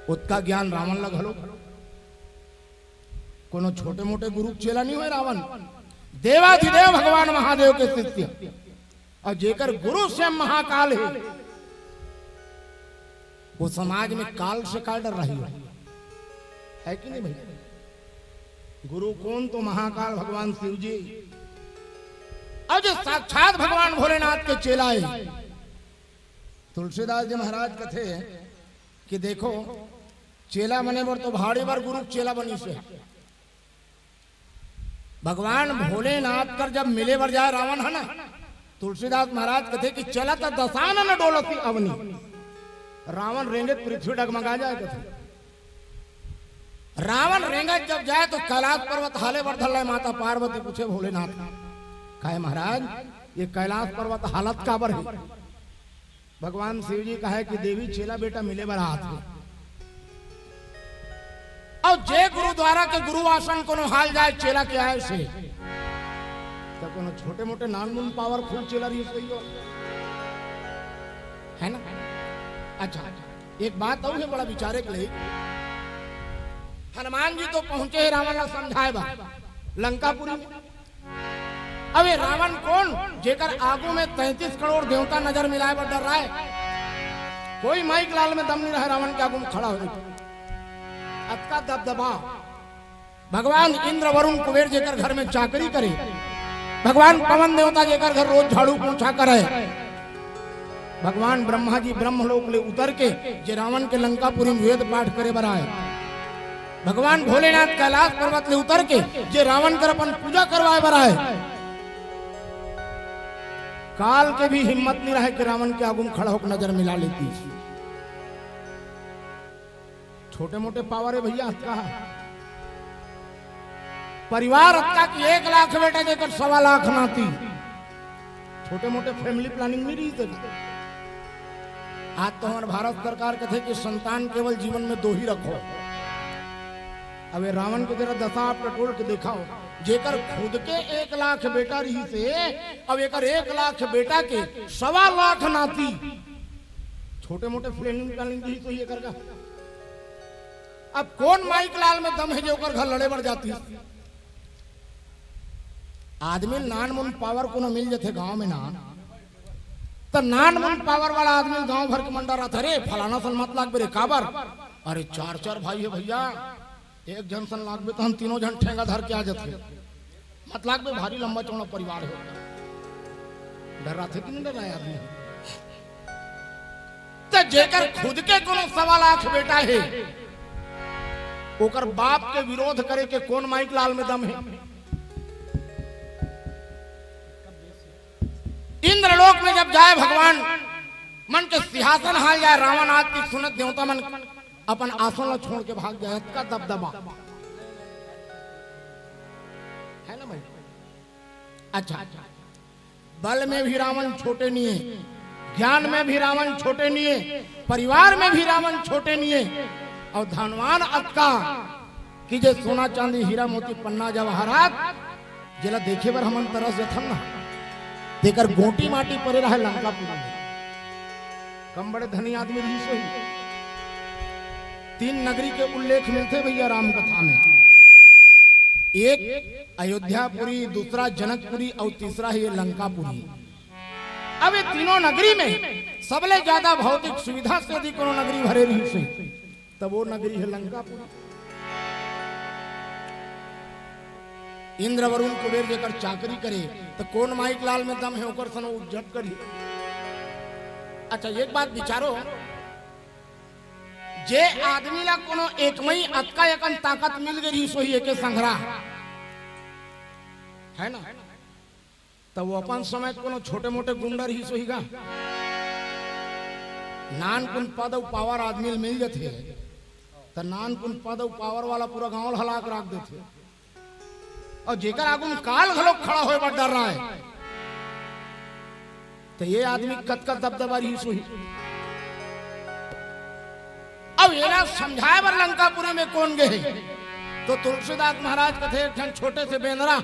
ओतका ज्ञान रावण ला घलो। कोनो छोटे मोटे गुरु के चेला नहीं होय रावण, देवाधिदेव भगवान महादेव के शिष्य। और जेकर गुरु स्वयं महाकाल है, वो समाज में काल से का डर रही हो, है कि नहीं भैया? गुरु कोन? तो महाकाल भगवान शिव जी। और जो साक्षात भगवान भोलेनाथ के चेला है। तुलसीदास जी महाराज कथे कि देखो, चेला बने बर तो भारी बार गुरु के चेला बनिस हे। भगवान भोलेनाथ कर जब मिले बर जाए रावण, है ना, तुलसीदास महाराज कथे कि चलत दशानन डोलत अवनी। रावण रेंगत पृथ्वी डगमगा जाए कथे। रावण रेंगत जब जाए तो कैलाश पर्वत हाले बर धर ले। माता पार्वती पूछे भोलेनाथ, कहे महाराज, ये कैलाश पर्वत हालत काबर हे? भगवान शिव जी कहे कि देवी, चेला बेटा मिले बर आत हे। अउ जे गुरुद्वारा के गुरु आसन कोनो हाल जाय चेला के आय से, त कोनो छोटे मोटे नानमुन पावरफुल चेला रहिस होही, है ना? अच्छा, एक बात अउ हे बड़ा विचारे के लिए। हनुमान जी तो पहुंचे हे रावण ला समझाय बर लंकापुरी में। अब ये रावण कोन, जेकर आगू में तैंतीस करोड़ देवता नजर मिलाय बर डर्राय? कोई माई के लाल में दम नइ रहय रावण के आगू में खड़ा होय। अतका दबदबा। भगवान इंद्र, वरुण, कुबेर जेकर घर में चाकरी करे, भगवान पवन देवता जेकर घर रोज झाड़ू पोछा करे, भगवान ब्रह्मा जी ब्रह्मलोक ले उतर के जे रावण के लंकापुरी में वेद पाठ करे बर आय, भगवान भोलेनाथ कैलाश पर्वत ले उतर के जे रावण कर अपन पूजा करवाय बर आय, काल के भी हिम्मत नइ रहय कि रावण के आगू में खड़ा होके नजर मिला लेतिस। छोटे मोटे पावर हे भैया, अतका परिवार, अतका कि एक लाख बेटा जेकर सवा लाख नाती। छोटे मोटे family planning नइ रहिस हे। आज तो हमर भारत सरकार कथे कि संतान केवल जीवन में दो ही रखो। अब ये रावण के जरा दशा आप टटोल के देखाव, जेकर खुद के एक लाख बेटा रहिस हे, अब एकर एक लाख बेटा के सवा लाख नाती। छोटे मोटे planning planning रहिस होही एकर का। अब कोन माई के लाल में दम हे जे ओकर घर लड़े बर जातिस? आदमी ल नानमुन पावर कोनो मिल जथे गांव में ना, त नानमुन पावर वाला आदमी ल गांव भर के मन डर्राथे, "अरे फलाना सन मत लागबे रे।" "काबर?" "अरे चार चार भाई हे भैया, एक झन सन लागबे त हम तीनों झन ठेंगा धर के आ जथे।" मत लागबे, भारी लंबा चौड़ा परिवार हे। डर्राथे कि नइ डर्राय आदमी? त जेकर खुद के कोनो सवा लाख बेटा हे, ओकर बाप के विरोध करे के कोन माई के लाल में दम हे? इंद्रलोक में जब जाय भगवान, मन के सिंहासन हाल जाय, रावण आत के सुनत देवता मन अपन आसन ला छोड़ के भाग जाय, अतका दबदबा। है ना भाई? अच्छा, बल में भी रावण छोटे नइ हे, ज्ञान में भी रावण छोटे नइ हे, परिवार में भी रावण छोटे नइ हे। अउ धनवान अतका कि जे सोना चांदी हीरा मोती पन्ना जवाहरात, जेला देखे बर हमन तरस जथन ना, तेकर गोटी माटी परे रहय लंकापुरी में। कम बड़े धनी आदमी रहिस होही। तीन नगरी के उल्लेख मिलथे भैया राम कथा में, एक अयोध्यापुरी, दूसरा जनकपुरी अउ तीसरा हे लंकापुरी। अब ये तीनों नगरी में सबले ज्यादा भौतिक सुविधा से यदि कोनो नगरी भरे रहिस हे, तब वो नगरी हे लंकापुरी। इंद्र वरुण कुबेर जेकर चाकरी करे, त कोन माई के लाल में दम हे, ओकर सन उज्जत करही। अच्छा, एक बात विचारो, जे आदमी ला कोनो एकमई अतका एकन ताकत मिल गे रहिस होही एके संघरा, है ना, त वो अपन समय कोनो छोटे मोटे गुंडा रहिस होही गा। नानकुन पद अउ पावर आदमी ल मिल जथे, त नानकुन पद अउ पावर वाला पूरा गांव ल हला के राख देथे। अउ जेकर आगू में काल घलोक खड़ा होय बर डर्राय, त ये आदमी कतका दबदबा रहिस होही। अब एला समझाय बर लंकापुरी में कोन गे हे? तो तुलसीदास महाराज कथे, एक ठन छोटे से बेंदरा,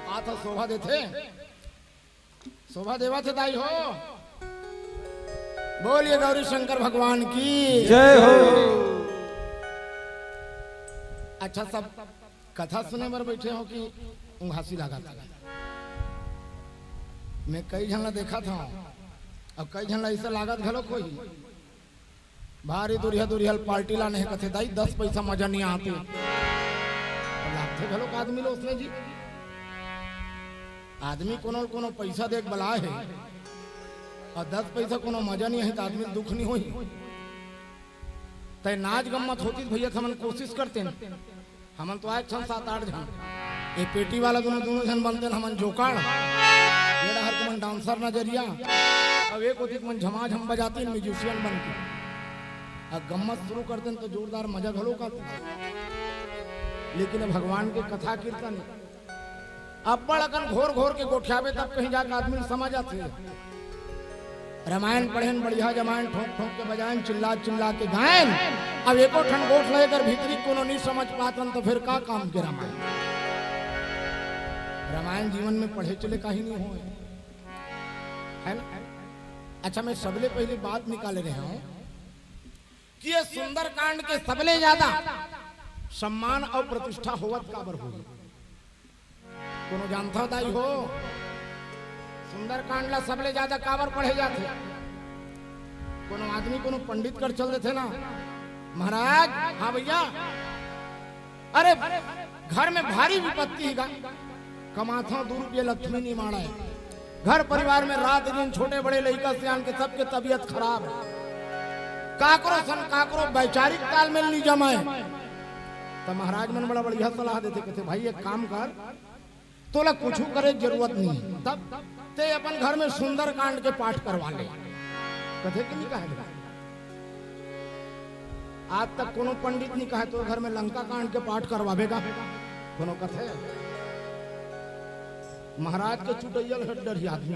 बात ह शोभा देथे, शोभा देवत हे दाई हो। बोलिए गौरी शंकर भगवान की। जय हो। अच्छा, सब कथा सुने बर बइठे हो कि उंघासी लागत हे? मैं कई झन ला देखत हंव, अउ कई झन ला अइसे लागत घलोक होही, भारी दुरिहा दुरिहा ल पार्टी लाने हे कथे, "दाई, दस पइसा मजा नइ आत हे।" लागथे घलोक आदमी ल ओसने जी। आदमी कोनो ल कोनो पइसा दे के बलाय हे, अउ दस पइसा कोनो मजा नइ आही, त आदमी ल दुख नइ होही? तय नाच गम्मत होतिस भैया, त हमन कोशिश करतेन। हमन तो आए एक ठन सात आठ झन, ये पेटी वाला दोनों, दोनों झन बनतेन हमन जोकाड़, ये डहर के मन डांसर नजरिया, अउ एक ओती के मन झमाझम बजातेन म्यूजिशियन बन के। अब गम्मत शुरू करतेन तो जोरदार मजा घलोक आतिस। लेकिन अब भगवान के कथा कीर्तन अब्बड़ अकन घोर घोर के गोठियाबे, तब कहीं जाके आदमी ल समझ आथे। रामायण पढ़ेन, बढ़िया जमायन, ठोंक ठोंक के बजायन, चिल्ला चिल्ला के गायन। अब एको ठन गोठ ल एकर भीतरी कोनो नहीं समझ पातन, तो फिर का काम के रामायण? रामायण जीवन में पढ़े चले काही नहीं होय, है ना? अच्छा, मैं सबले पहली बात निकाले रहे हूँ कि ये सुंदरकांड के सबले ज्यादा सम्मान और प्रतिष्ठा होवत काबर होही? कोनो जानता दाई हो, सुंदरकांड ला सबले ज्यादा काबर पढ़े जाथे? कोनो आदमी कोनो पंडित कर चल देथे ना, महाराज, हाँ भैया, अरे, घर में भारी विपत्ति हे गा, कमाथव दू रुपये लक्ष्मी निमाड़ा है, घर परिवार में रात दिन छोटे बड़े लइका सियान के सबके तबीयत खराब, काकरो सन काकरो वैचारिक तालमेल नहीं जमाए। तो महाराज मन बड़ा बढ़िया सलाह देथे, कहथे, भाई, एक काम कर, तोला कुछ करे के जरूरत नहीं हे। तब ते अपन घर में सुंदरकांड के पाठ करवा ले। कथे कि नहीं कहे? आज तक कोनो पंडित नहीं कहे तो घर में लंका कांड के पाठ करवाबे गा? कोनो कथे? महाराज के चुटैया ल हट डरही आदमी।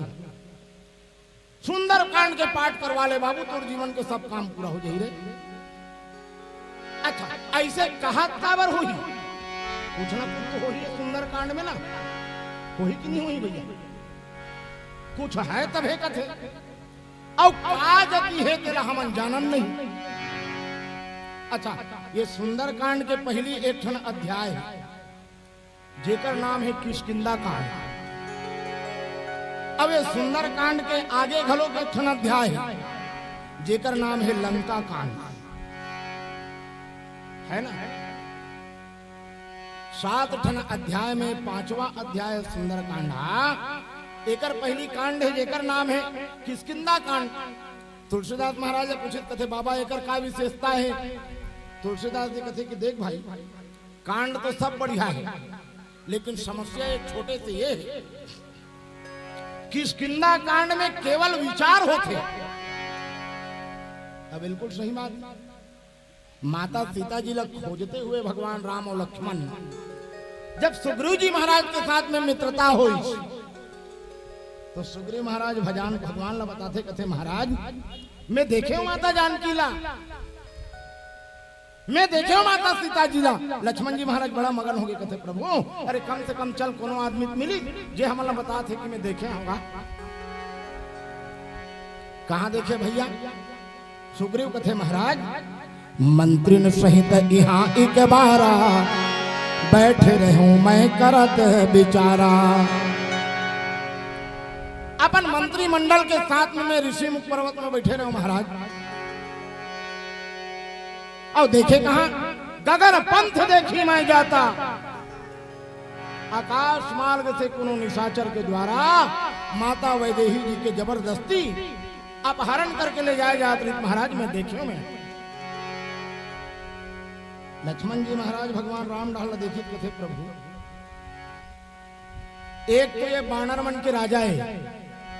सुंदरकांड के पाठ करवा ले बाबू, तोर जीवन के सब काम पूरा हो जाही रे। अच्छा, ऐसे कहत काबर होही? कुछ ना कुछ तो होही सुंदरकांड में ना, होही कि नहीं होही भैया? कुछ है तभे कथे, अउ का जती हे तेला हमन जानन नहीं। अच्छा, ये सुंदरकांड के पहली एक ठन अध्याय हे, जेकर नाम हे किष्किंधा कांड। अब ये सुंदरकांड के आगे घलो एक ठन अध्याय हे, जेकर नाम हे लंका कांड, है ना? सात ठन अध्याय में पांचवा अध्याय सुंदरकांड। हाँ, एकर पहली कांड हे, जेकर नाम हे किष्किंधा कांड। तुलसीदास महाराज पूछित, कथे, बाबा, एकर का विशेषता हे? तुलसीदास जी कथे कि देख भाई, कांड तो सब बढ़िया हे, लेकिन समस्या एक छोटे से ये हे, किष्किंधा कांड में केवल विचार होथे। अब बिल्कुल सही बात। माता सीता जी ला खोजते हुए भगवान राम और लक्ष्मण जब सुग्रीव जी महाराज के साथ में मित्रता होइस, तो सुग्रीव महाराज भजान भगवान ला बताथे, कथे, महाराज, मैं देखे हूं माता जानकी ला, मैं देखे हूं माता सीता जी ला। लक्ष्मण जी महाराज बड़ा मगन हो गए, कथे, प्रभु, अरे कम से कम चल, कोनो आदमी तो मिली जे हमन ला बताथे कि मैं देखे हूं। कहां देखे भैया? सुग्रीव कथे, महाराज, मंत्रिन सहित इहां एक बारा, बैठ रहूं मैं करत विचारा। अपन मंत्रिमंडल के साथ में मैं ऋषि मुख पर्वत में बैठे रहूं महाराज। अउ देखे कहां, गगन पंथ देखी मैं जाता, आकाश मार्ग से कोनो निशाचर के द्वारा माता वैदेही जी के जबरदस्ती अपहरण करके ले जाए जात रहिस महाराज, मैं देखे हूं। लक्ष्मण जी महाराज भगवान राम डहर ला देखित कथे, प्रभु, एक तो ये बानर मन के राजा हे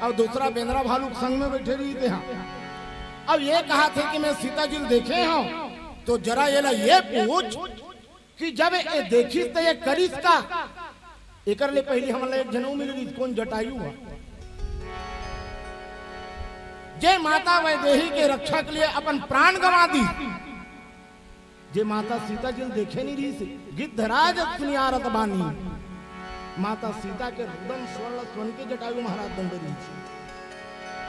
अउ दूसरा बेंदरा भालू के संग में बैठे रहिस हे। अब ये कहथे कि मैं सीता जी ल देखे हंव, तो जरा एला ये पूछ कि जब ये देखिस त ये करिस का? एकर ले पहिली हमन ला एक झन अउ मिल गइस, कोन? जटायु ह, जे माता वैदेही के रक्षा के लिए अपन प्राण गंवा दिस, जे माता सीता जी ल देखे नइ रहिस हे। गिद्धराज सुनियारत बानी, माता सीता के रुदन स्वर ल सुन के जटायु महाराज दौड़े रहिस हे।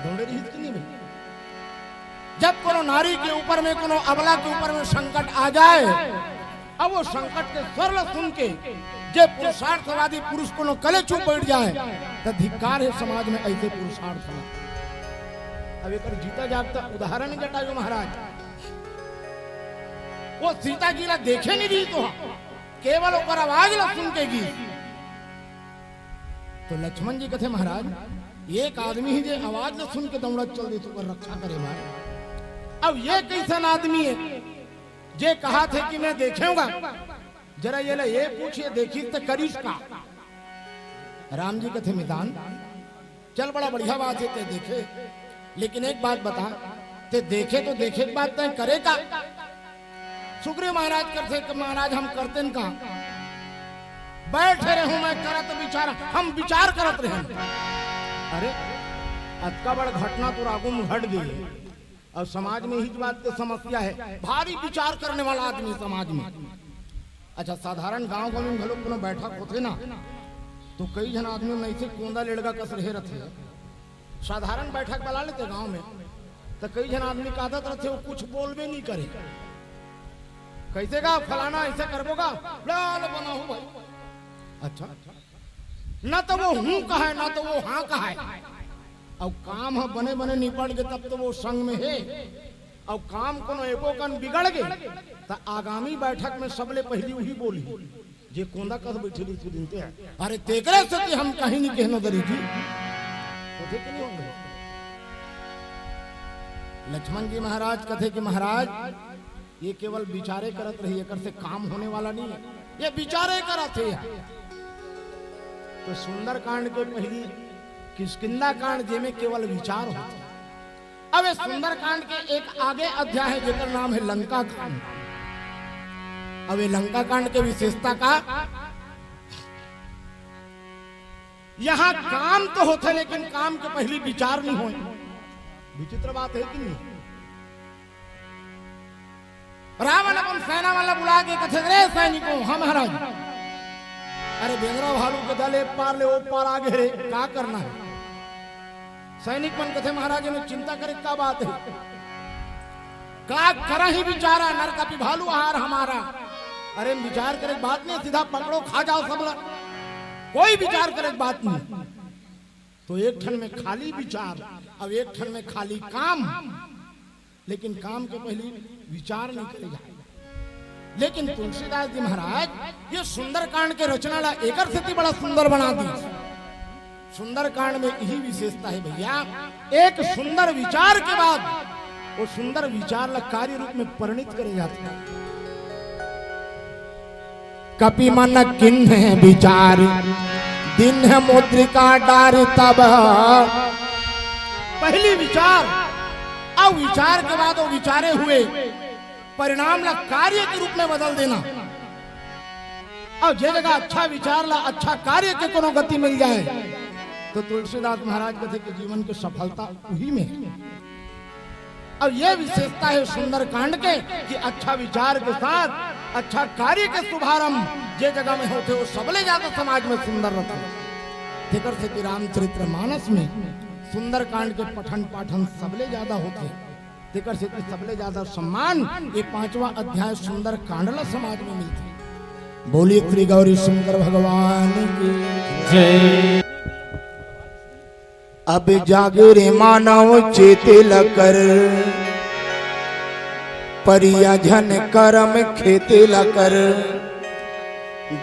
दौड़े रहिस कि नहीं भाई? जब कोनो नारी के ऊपर में, कोनो अबला के ऊपर में संकट आ जाए, अब वो संकट के स्वर ल सुन के जे पुरुषार्थवादी पुरुष कोनो कलेचुप बैठ जाए, त धिक्कार हे समाज में ऐसे पुरुषार्थ ला। अब एकर जीता जागता उदाहरण हे जटायु महाराज। वो सीता जी ला देखे नइ रहिस हे, केवल ओकर आवाज ला सुन के गीस। तो लक्ष्मण जी कथे, महाराज, एक आदमी हे जे आवाज ला सुन के दौड़त चल दिस ओकर रक्षा करे बर। अब ये कइसन आदमी हे जे कहथे कि मैं देखे हंव? जरा एला ये पूछ, ये देखिस त करिस का? राम जी कथे, मितान, चल, बड़ा बढ़िया बात हे, ते देखे, लेकिन एक बात बता, ते देखे तो देखे के बाद तैं करे का? सुग्रीव महाराज कथे कि महाराज, हम करतेन का? बैठे रहूं मैं करत विचार, हम विचार करत रहे। अरे, अतका बड़ घटना तो आगू में घट गई, अउ समाज में इही बात के समस्या हे, भारी विचार करने वाला आदमी समाज में। अच्छा, साधारण गांव गांव में घलो कोनो बैठक होथे ना, तो कई झन आदमी मन अइसे कोंदा लेड़गा कस रहे रथे। साधारण बैठक बला लेथे गांव में, तो कई झन आदमी का आदत रथे, वो कुछ बोलबे नहीं करे। कइसे गा फलाना, अइसे करबो गा, ले, ले बनाहूं भाई। अच्छा, ना तो वो हूं कहे, ना तो वो हां कहे। अउ काम ह बने बने निपट गे, तब तो वो संग में हे। अउ काम कोनो एको कन बिगड़ गे, त आगामी बैठक में सबले पहिली उही बोलही, जे कोंदा कस बइठे रहिस दिन ते। अरे, तेकरे सेती हम कहीं नहीं कहनो दरी जी। होथे कि नहीं होथे? लक्ष्मण जी महाराज कथे कि महाराज, ये केवल विचारे करत रही, एकर से काम होने वाला नहीं है, ये विचारे करत हे। तो सुंदरकांड के पहिली किष्किंधा कांड, जेमे केवल विचार होथे। अब ये सुंदरकांड के एक आगे अध्याय हे, जेकर नाम हे लंका कांड। अब ये लंका कांड के विशेषता का, यहां काम तो होथे, लेकिन काम के पहिली विचार नहीं होय। विचित्र बात हे कि नहीं? रावण अपन सेना वाला बुला के कथे, "रे सैनिकों, हां महाराज, अरे बेंदरा भालू के दल ए पार ले ओ पार आ गे रे, का करना हे?" सैनिक मन कथे, "महाराज, एमे चिंता करे का बात हे? का करही विचारा, नरकपि भालू आहार हमारा।" अरे विचार करे के बात नहीं, सीधा पकड़ो, खा जाओ सब ला, कोई विचार करे के बात नहीं। तो एक ठन में खाली विचार, अब एक ठन में खाली काम, लेकिन काम के पहिली विचार नहीं करे जाय। लेकिन तुलसीदास जी महाराज ये सुंदरकांड के रचना ला एकर सेती बड़ा सुंदर बना दी। सुंदरकांड में इही विशेषता हे भैया, एक सुंदर विचार के बाद वो सुंदर विचार ला कार्य रूप में परिणित करे जाथे। कपि मन कीन्हे विचार, दीन्हे मुद्रिका डारि तब। पहिली विचार, अउ विचार के बाद वो विचारे हुए परिणाम ला कार्य के रूप में बदल देना। अउ जे जगह अच्छा विचार ला अच्छा कार्य के कोनो गति मिल जाय, तो तुलसीदास महाराज कथे कि जीवन के सफलता उही में हे। अउ ये विशेषता हे सुंदरकांड के कि अच्छा विचार के साथ अच्छा कार्य के शुभारंभ जे जगह में होथे, वो सबले ज्यादा समाज में सुंदर रथे। तेकर सेती रामचरित्र मानस में सुंदरकांड के पठन पाठन सबले ज्यादा होथे। तेकर सेती सबले ज्यादा सम्मान ये पांचवा अध्याय सुंदरकांड ला समाज में मिलथे। बोलिए श्री गौरी शंकर भगवान की जय। अब जाग रे मानव चेत ल कर, परिया झन करम खेत ल कर।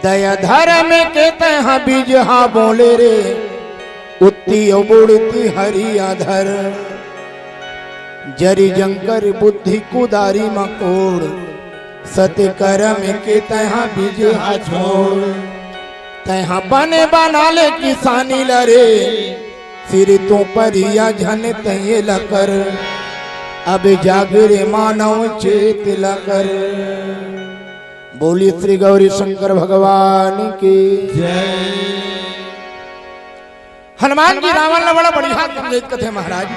दया धरम के तैं हा बीजहा बोले रे, उत्ती अउ बुड़ती हरिया धर। जरि जंकर बुद्धि कुदारी म कोड़, सत करम के तैं हा बीजहा छोड़। तैं हा बने बना ले किसानी ल रे, सिर तो परिया झन तैं ल कर। अब जाग रे मानव चेत ल कर। बोलिए श्री गौरी शंकर भगवान की जय। हनुमान जी रावण ला बड़ा बढ़िया समझाइस कथे महाराज,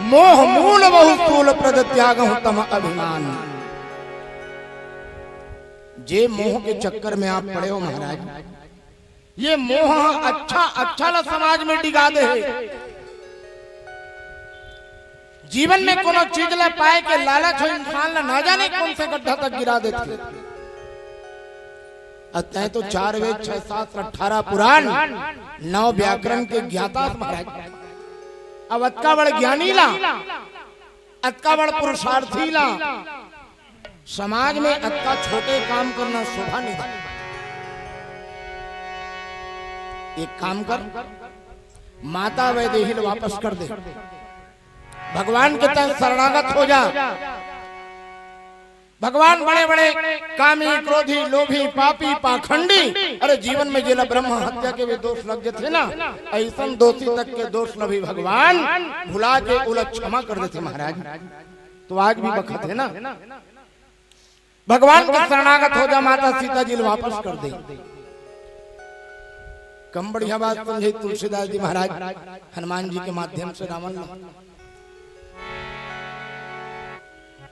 मोह मूल बहु स्थूल प्रद त्यागहु तम अभिमान। जे मोह के चक्कर में आप पड़े हो महाराज, ये मोह अच्छा अच्छा ला समाज में डिगा दे हे। जीवन में कोनो चीज ला पाए के लालच हो इंसान ला ना जाने कौन से गड्ढा तक गिरा देथे। अउ तैं तो चार वेद, छह शास्त्र, अठारह पुराण, नौ व्याकरण के ज्ञाता महाराज। अब अतका बड़ ज्ञानी ला, अतका बड़ पुरुषार्थी ला, समाज में अतका छोटे काम करना शोभा नहीं देथे। एक काम कर, माता वैदेही ल वापस कर दे, भगवान के तैं शरणागत हो जा। भगवान बड़े बड़े कामी, क्रोधी, लोभी, पापी, पाखंडी, अरे जीवन में जेला ब्रह्म हत्या के भी दोष लग जथे ना, अइसन दोषी तक के दोष ल भी भगवान भुला के ओला क्षमा कर देथे महाराज। तो आज भी बखत हे ना, भगवान के शरणागत हो जा, माता सीता जी ल वापस कर दे। कम बढ़िया बात समझे तुलसीदास जी महाराज हनुमान जी के माध्यम से रावण ला।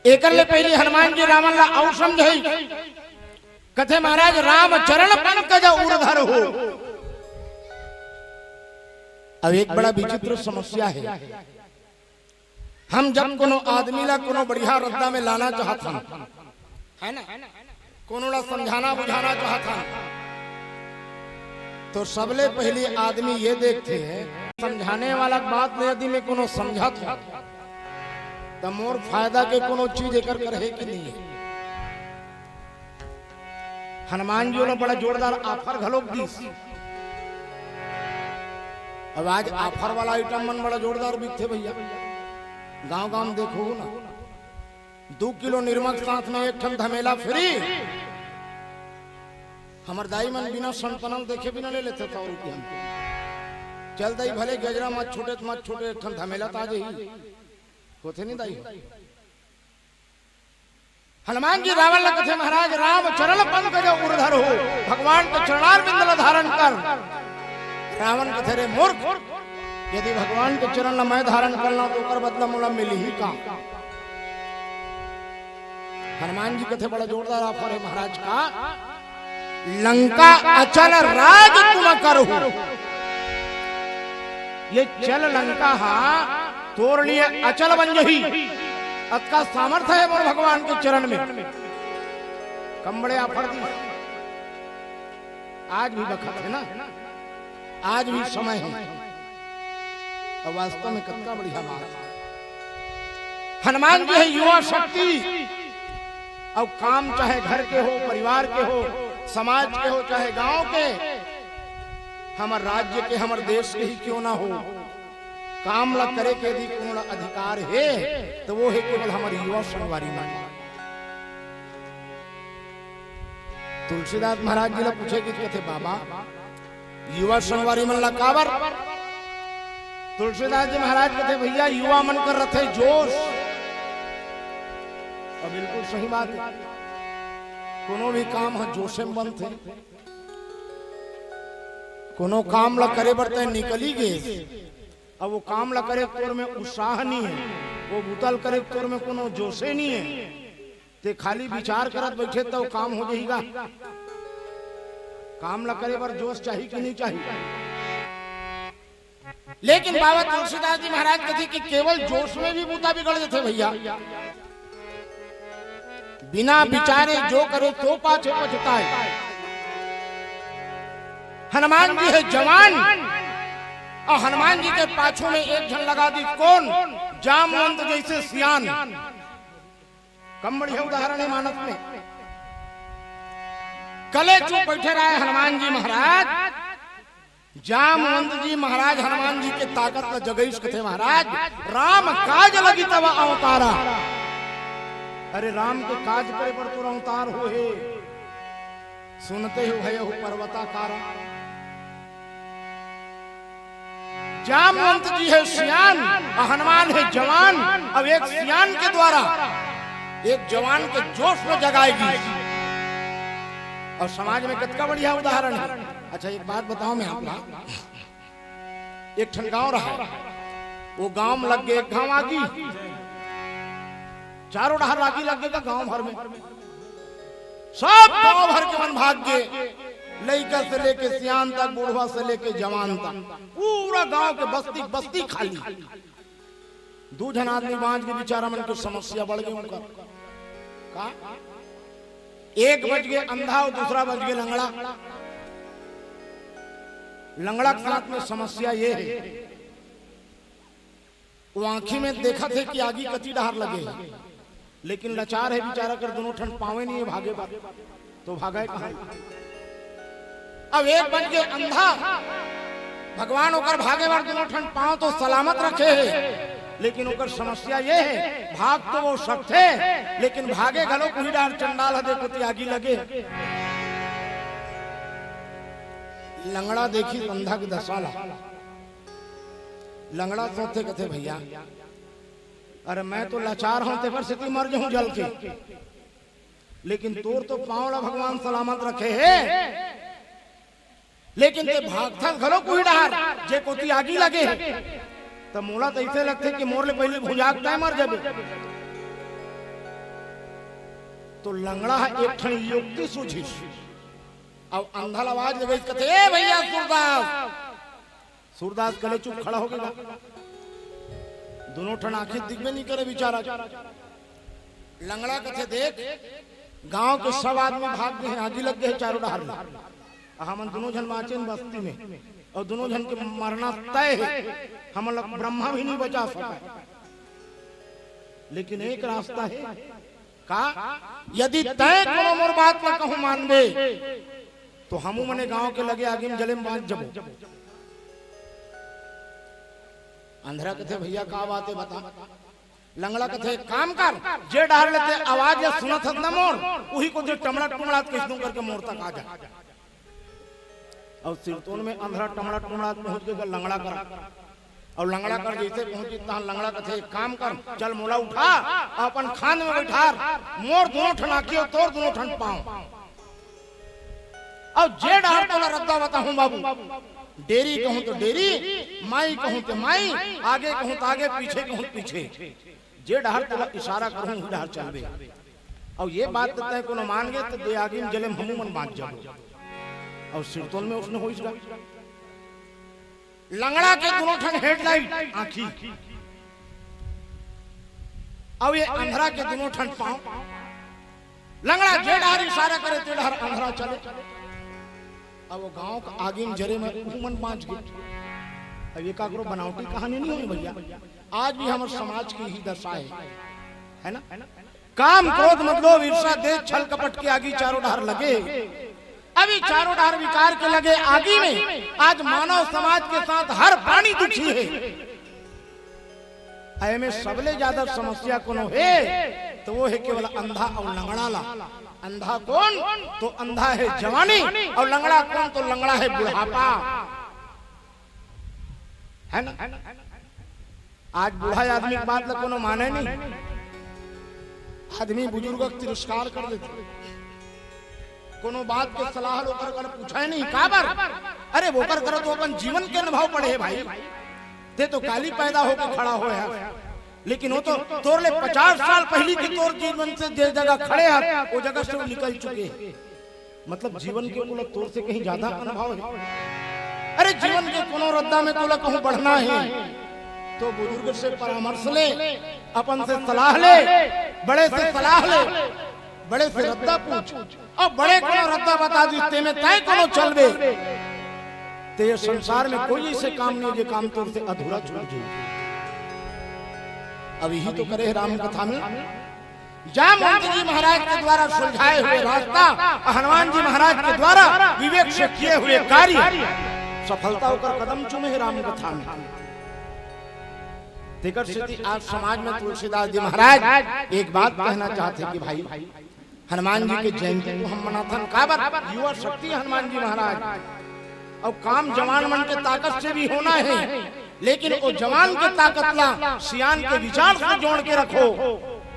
एकर ले पहले हनुमान जी रावण ला अउ समझाई, कथे महाराज, "राम चरण पंकज उरधर हो।" अब एक बड़ा विचित्र समस्या है, हम जब कोनो आदमी ला कोनो बढ़िया रद्दा में लाना चाहत हन, है ना, कोनो ला समझाना बुझाना चाहत हन, तो सबले पहली आदमी ये देखथे, समझाने वाला के बात ले यदि मैं कोनो समझत हूँ, त मोर फायदा के कोनो चीज एकर कर हे कि नहीं है। हनुमान जी ओला बड़ा जोरदार offer घलोक दीस। अब आज offer वाला item मन बड़ा जोरदार बिकथे भैया। गांव गांव में देखो ना, दू किलो निरमक साथ में एक ठन धमेला free। हमर दाई मन बिना संतनल देखे बिना ले लेथे सौ रुपया में। चल दाई, भले गजरा मत छूटे त मत छूटे, एक ठन धमेला त आ जाही। होथे नहीं दाई? हनुमान जी रावण ला कथे, "महाराज, राम चरण पंकज उरधर हो, भगवान के चरणारविंद ला धारण कर।" रावण कथे, "रे मूर्ख, यदि भगवान के चरण ला मैं धारण कर लूं तो ओकर बदला मोला मिलही का?" हनुमान जी कथे, "बड़ा जोरदार offer है महाराज का, लंका अचल राज तुम करहु।" ये चल लंका हा तोर लिए अचल बन जही। अतका सामर्थ्य है मोर भगवान के चरण में। कम बड़े offer दीस। आज भी बखत है ना, आज भी समय है। और वास्तव में कतका बढ़िया बात है। हनुमान जी है युवा शक्ति। अब काम चाहे घर के हो, परिवार के हो, समाज के हो, चाहे गांव के, हमर राज्य के, हमर देश के ही क्यों ना हो, काम ला करे के यदि कोनो ला अधिकार हे, तो वो हे केवल हमर युवा संगवारी मन। तुलसीदास महाराज जी ला पूछे कि कथे, "बाबा, युवा संगवारी मन ला काबर?" तुलसीदास जी महाराज कथे, "भैया, युवा मन कर रथे जोश।" और बिल्कुल सही बात है, कोनो भी काम ह जोशे में बनथे। कोनो काम ला करे बर तैं निकली गे, अब वो काम ला करे तोर में उत्साह नहीं है, वो बुता ल करे तोर में कोनो जोशे नहीं है, ते खाली विचार करत बैठे त वो काम हो जाही गा? काम ला करे बर जोश चाही कि नहीं चाही? लेकिन बाबा तुलसीदास जी महाराज कथे कि केवल जोश में भी बुता बिगड़ जथे भैया। बिना विचारे जो करे तो पाछे पछताए। हनुमान जी है जवान, और हनुमान जी के पाछू में एक झन लगा दीस, कौन? जामवंत जैसे सियान। कम बढ़िया उदाहरण है मानस में। कले चुप बैठे रहे हनुमान जी महाराज। जामवंत जी महाराज हनुमान जी के ताकत ला जगईस, कथे, "महाराज, राम काज लगी तब अवतारा।" अरे, राम के काज करे बर तोर अवतार होहे। सुनते ही भयहु पर्वताकारा। जामवंत जी है सियान, और हनुमान है जवान। अब एक सियान के द्वारा एक जवान के जोश को जगाएगी। और समाज में कतका बढ़िया उदाहरण है। अच्छा, एक बात बताओ मैं आप ला, एक ठन गांव रहा, वो गांव में लग गे एक घांव आगी, चारों डहर आगी लग गे गांव भर में। सब गांव भर के मन भाग गे, लइका से लेके सियान तक, बूढ़वा से लेके जवान तक, पूरा गांव के बस्ती, बस्ती खाली। दू झन आदमी बांच गे, बेचारा मन के समस्या बढ़ गे उनका। का? एक बच गे अंधा और दूसरा बच गे लंगड़ा। लंगड़ा के साथ में समस्या ये है, वो आंखी में देखत हे कि आगी कती डहर लगे हे, लेकिन लाचार हे बेचारा, कर दोनों ठन पांवे नहीं हे भागे बर, तो भागे कहां? अब एक बन के अंधा, भगवान ओकर भागे बर दोनों ठन पांव तो सलामत रखे हे, लेकिन ओकर समस्या ये हे, भाग तो वो सकथे, लेकिन भागे घलो कोई डार चंडाल ह, देखो ती आगी लगे। लंगड़ा देखी अंधा की दशा ला। लंगड़ा सोचथे, कथे, "भैया, अरे मैं तो लाचार हूं, तेकर सेती मर जाऊं जल के।" लेकिन तोर तो पांव ला भगवान सलामत रखे हे, लेकिन ते भागथस घलो कुही डहार, जे कोती आगी लगे हे। त मोला त अइसे लगथे कि मोर ले पहिली भुंजा के तैं मर जाबे। तो लंगड़ा ह एक ठन युक्ति सूझिस, अउ अंधा ल आवाज लगाइस, कथे, "ए भइया सूरदास।" सूरदास कले चुप खड़ा होगे गा। दूनों ठन आंखी दिखबे नइ करे बिचारा। लंगड़ा कथे, "देख, गांव के सब आदमी भाग गे हे, आगी लग गे हे चारों डहार ले। अउ हमन दूनों झन बांचेन बस्ती में, अउ दूनों झन के मरना तय हे। हमन ला ब्रह्मा भी नइ बचा सकय। लेकिन एक रास्ता हे।" "का?" "यदि तैं कोनो मोर बात ला कहूं मानबे, तो हमू मने गांव के लगे आगी में जले में बांच जबो।" अंधरा कथे, "भइया, का बात हे, बता।" लंगड़ा कथे, "एक काम कर, जे डहार ले ते आवाज ला सुनत हस ना मोर, उही कोती टमड़ा टुमड़ा कइसनो करके मोर तक आ जा।" अउ सिरतोन में अंधरा टमड़ा टुमड़ा पहुंच गे लंगड़ा करा। अउ लंगड़ा कर जइसे पहुंचिस, तहां लंगड़ा कथे, "एक काम कर, चल मोला उठा, अपन खांद में बइठार, मोर दूनों ठन आंखी अउ तोर दूनों ठन पांव। अउ जे डहार तोला रद्दा बताहूं बाबू, डेरी कहूं तो डेरी, माई कहूं तो माई, आगे कहूं तो आगे, पीछे कहूं तो पीछे। जे डहार तोला इशारा करहूं, उही डहार चलबे। अउ ये बात तैं कोनो मान गे, त दे आगी में जले में हमू मन बांच जाबो।" अउ सिरतोन में ओइसने होइस गा। लंगड़ा के दूनों ठन हेडलाइट आंखी, अउ ये अंधरा के दूनों ठन पांव। लंगड़ा जे डहार इशारा करे, ते डहार अंधरा चले। अब वो गांव के आगी में जरे में उहू मन बांच गे। अब ये काकरो बनावटी कहानी नइ होय भइया, आज भी हमर समाज के इही दशा हे, हे ना? काम, क्रोध, मद, लोभ, ईर्ष्या, द्वेष, छल, कपट के आगी चारों डहार लगे। अब ये चारों डहार विकार के लगे आगी में आज मानव समाज के साथ हर प्राणी दुखी हे। अउ एमे सबले ज्यादा समस्या कोनो हे, त वो हे केवल अंधा अउ लंगड़ा ला। अंधा कोन? तो अंधा हे जवानी, अउ लंगड़ा कोन? तो लंगड़ा हे बुढ़ापा, हे ना? आज बूढ़ा आदमी के बात ला कोनो माने नहीं, आदमी बुजुर्ग के तिरस्कार कर देथे। कोनो बात के सलाह ल ओकर कर पूछय नहीं, काबर? अरे, ओकर कर तो अपन जीवन के अनुभव पड़े हे भाई। ते तो काली पैदा होके खड़ा होय हस, लेकिन वो तो तोर ले पचास साल पहिली के तोर जीवन से जे जगह खड़े हस, वो जगह से वो निकल चुके हे। मतलब, जीवन के ओला तोर से कहीं ज्यादा अनुभव हे। अरे, जीवन के कोनो रद्दा में तोला कहूं बढ़ना हे, तो बुजुर्ग से परामर्श ले, अपन से सलाह ले, बड़े से सलाह ले, बड़े से रद्दा पूछ, अउ बड़े कोनो रद्दा बता दिस, तेमे तैं कोनो चलबे, त ये संसार में कोई अइसे काम नहीं, जे काम तोर से अधूरा छूट जाय। अब इही तो करे हे राम कथा में। जामवंत जी महाराज के द्वारा सुलझाए हुए रास्ता, हनुमान जी महाराज के द्वारा विवेक से किए हुए कार्य सफलता ओकर कदम चूमे हे राम कथा में। तेकर सेती आज समाज में तुलसीदास जी महाराज एक बात कहना चाहथे कि भाई, हनुमान जी के जयंती को हम मनाथन, काबर? युवा शक्ति हनुमान जी महाराज। अउ काम जवान मन के ताकत से भी होना हे, लेकिन वो जवान के ताकत ला सियान के विचार से जोड़ के रखो,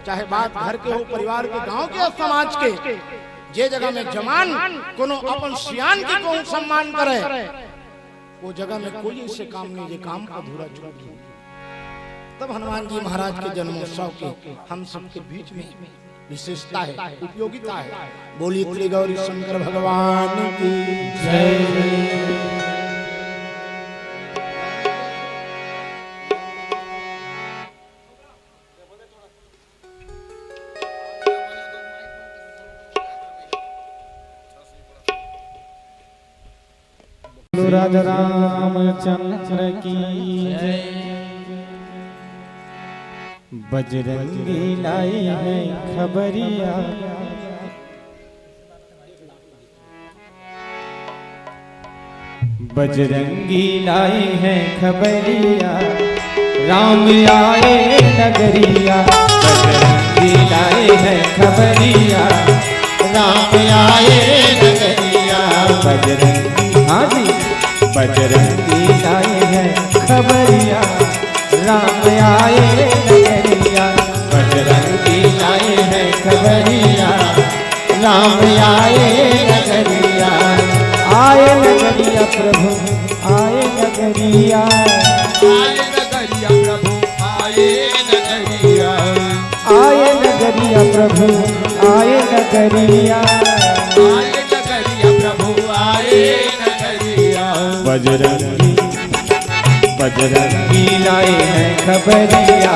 चाहे बात घर के हो, परिवार के, गांव के, समाज के। जे जगह में जवान कोनो अपन सियान के कहूं सम्मान करे, वो जगह में कोई अइसे काम नहीं, जे काम अधूरा छूट जाय। तब हनुमान जी महाराज के जन्मोत्सव के हम सबके बीच में विशेषता हे, उपयोगिता हे। बोलिए श्री गौरी शंकर भगवान की जय। राजा रामचंद्र की जय। बजरंगी लाई है खबरिया, बजरंगी लाई है खबरिया, राम आए नगरिया। बजरंगी लाई है खबरिया, राम आए नगरिया। बजरंगी, हाँ जी, बजरंगी लाई है खबरिया, राम आए नगरिया। बजरंगी लाई है खबरिया, राम आए नगरिया, आए नगरिया प्रभु, आए नगरिया। आए नगरिया प्रभु, आए नगरिया। आए नगरिया प्रभु, आए नगरिया। आए नगरिया प्रभु, आए नगरिया। बजरंगी, बजरंगी लाए हैं खबरिया,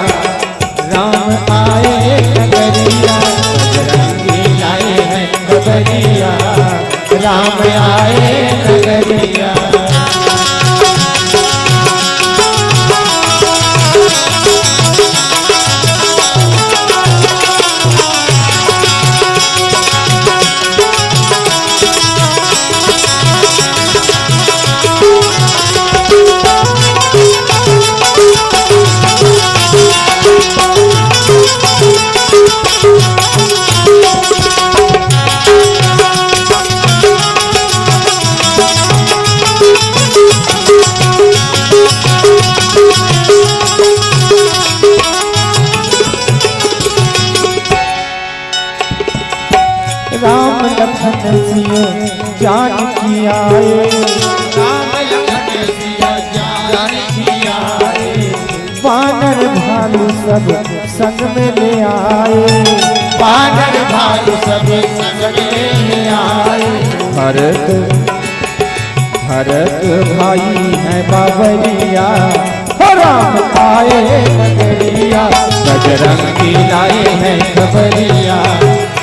राम आए नगरिया। बजरंगी लाए हैं खबरिया, राम आए नगरिया। राम लखन सिय जानकी आए। राम लखन सिय जानकी आए। बानर भालू सब संग में ले आए। बानर भालू सब संग में ले आए। भरत, भरत भाई है बाबरिया, हो राम आए नगरिया। बजरंगी लाए हैं खबरिया,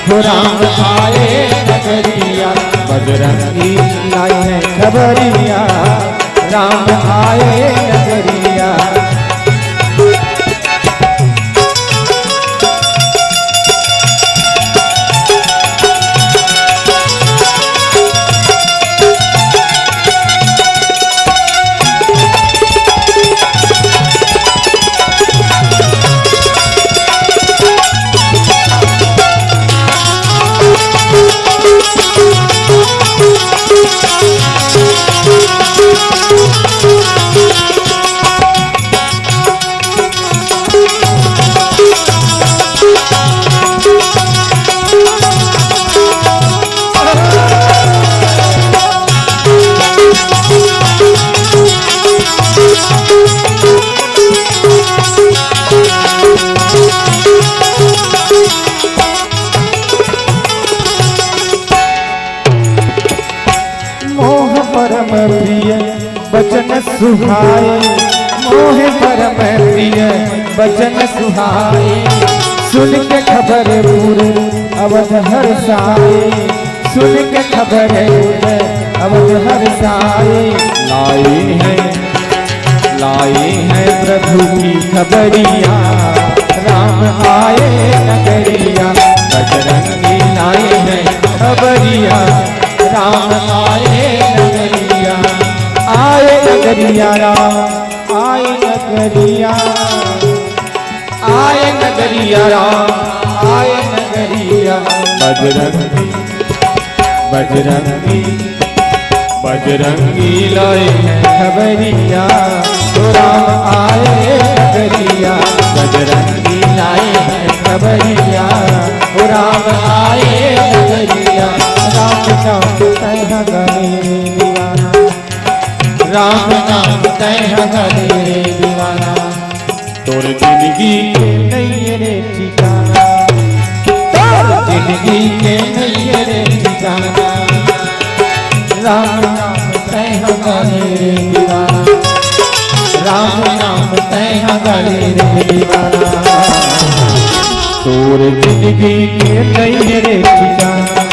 हो राम आए नगरिया। बजरंगी लाए हैं खबरिया, राम आए नगरिया। मोह परम प्रिय बचन सुहाए, मोह परम प्रिय बचन सुहाए। सुन के खबर पूरे अवध हर्षाए, सुन के खबर पूरे अवध हर्षाए। लाए हैं, लाए हैं प्रभु की खबरिया, राम आए नगरिया। बजरंगी लाए हैं खबरिया, राम आए नगरिया। आए नगरिया राम, आए नगरिया, आए नगरिया राम, आए नगरिया। बजरंगी, बजरंगी, बजरंगी लाए हैं खबरिया, ओ राम आए नगरिया। बजरंगी लाए हैं खबरिया, ओ राम आए नगरिया। राम नाम तय है गले रे दीवाना, राम नाम तय है गले रे दीवाना। तोर जिंदगी के नइये रे ठिकाना, तोर जिंदगी के नइये रे ठिकाना। राम नाम तय है गले रे दीवाना, राम नाम तय है गले रे दीवाना। तोर जिंदगी के नइये रे ठिकाना,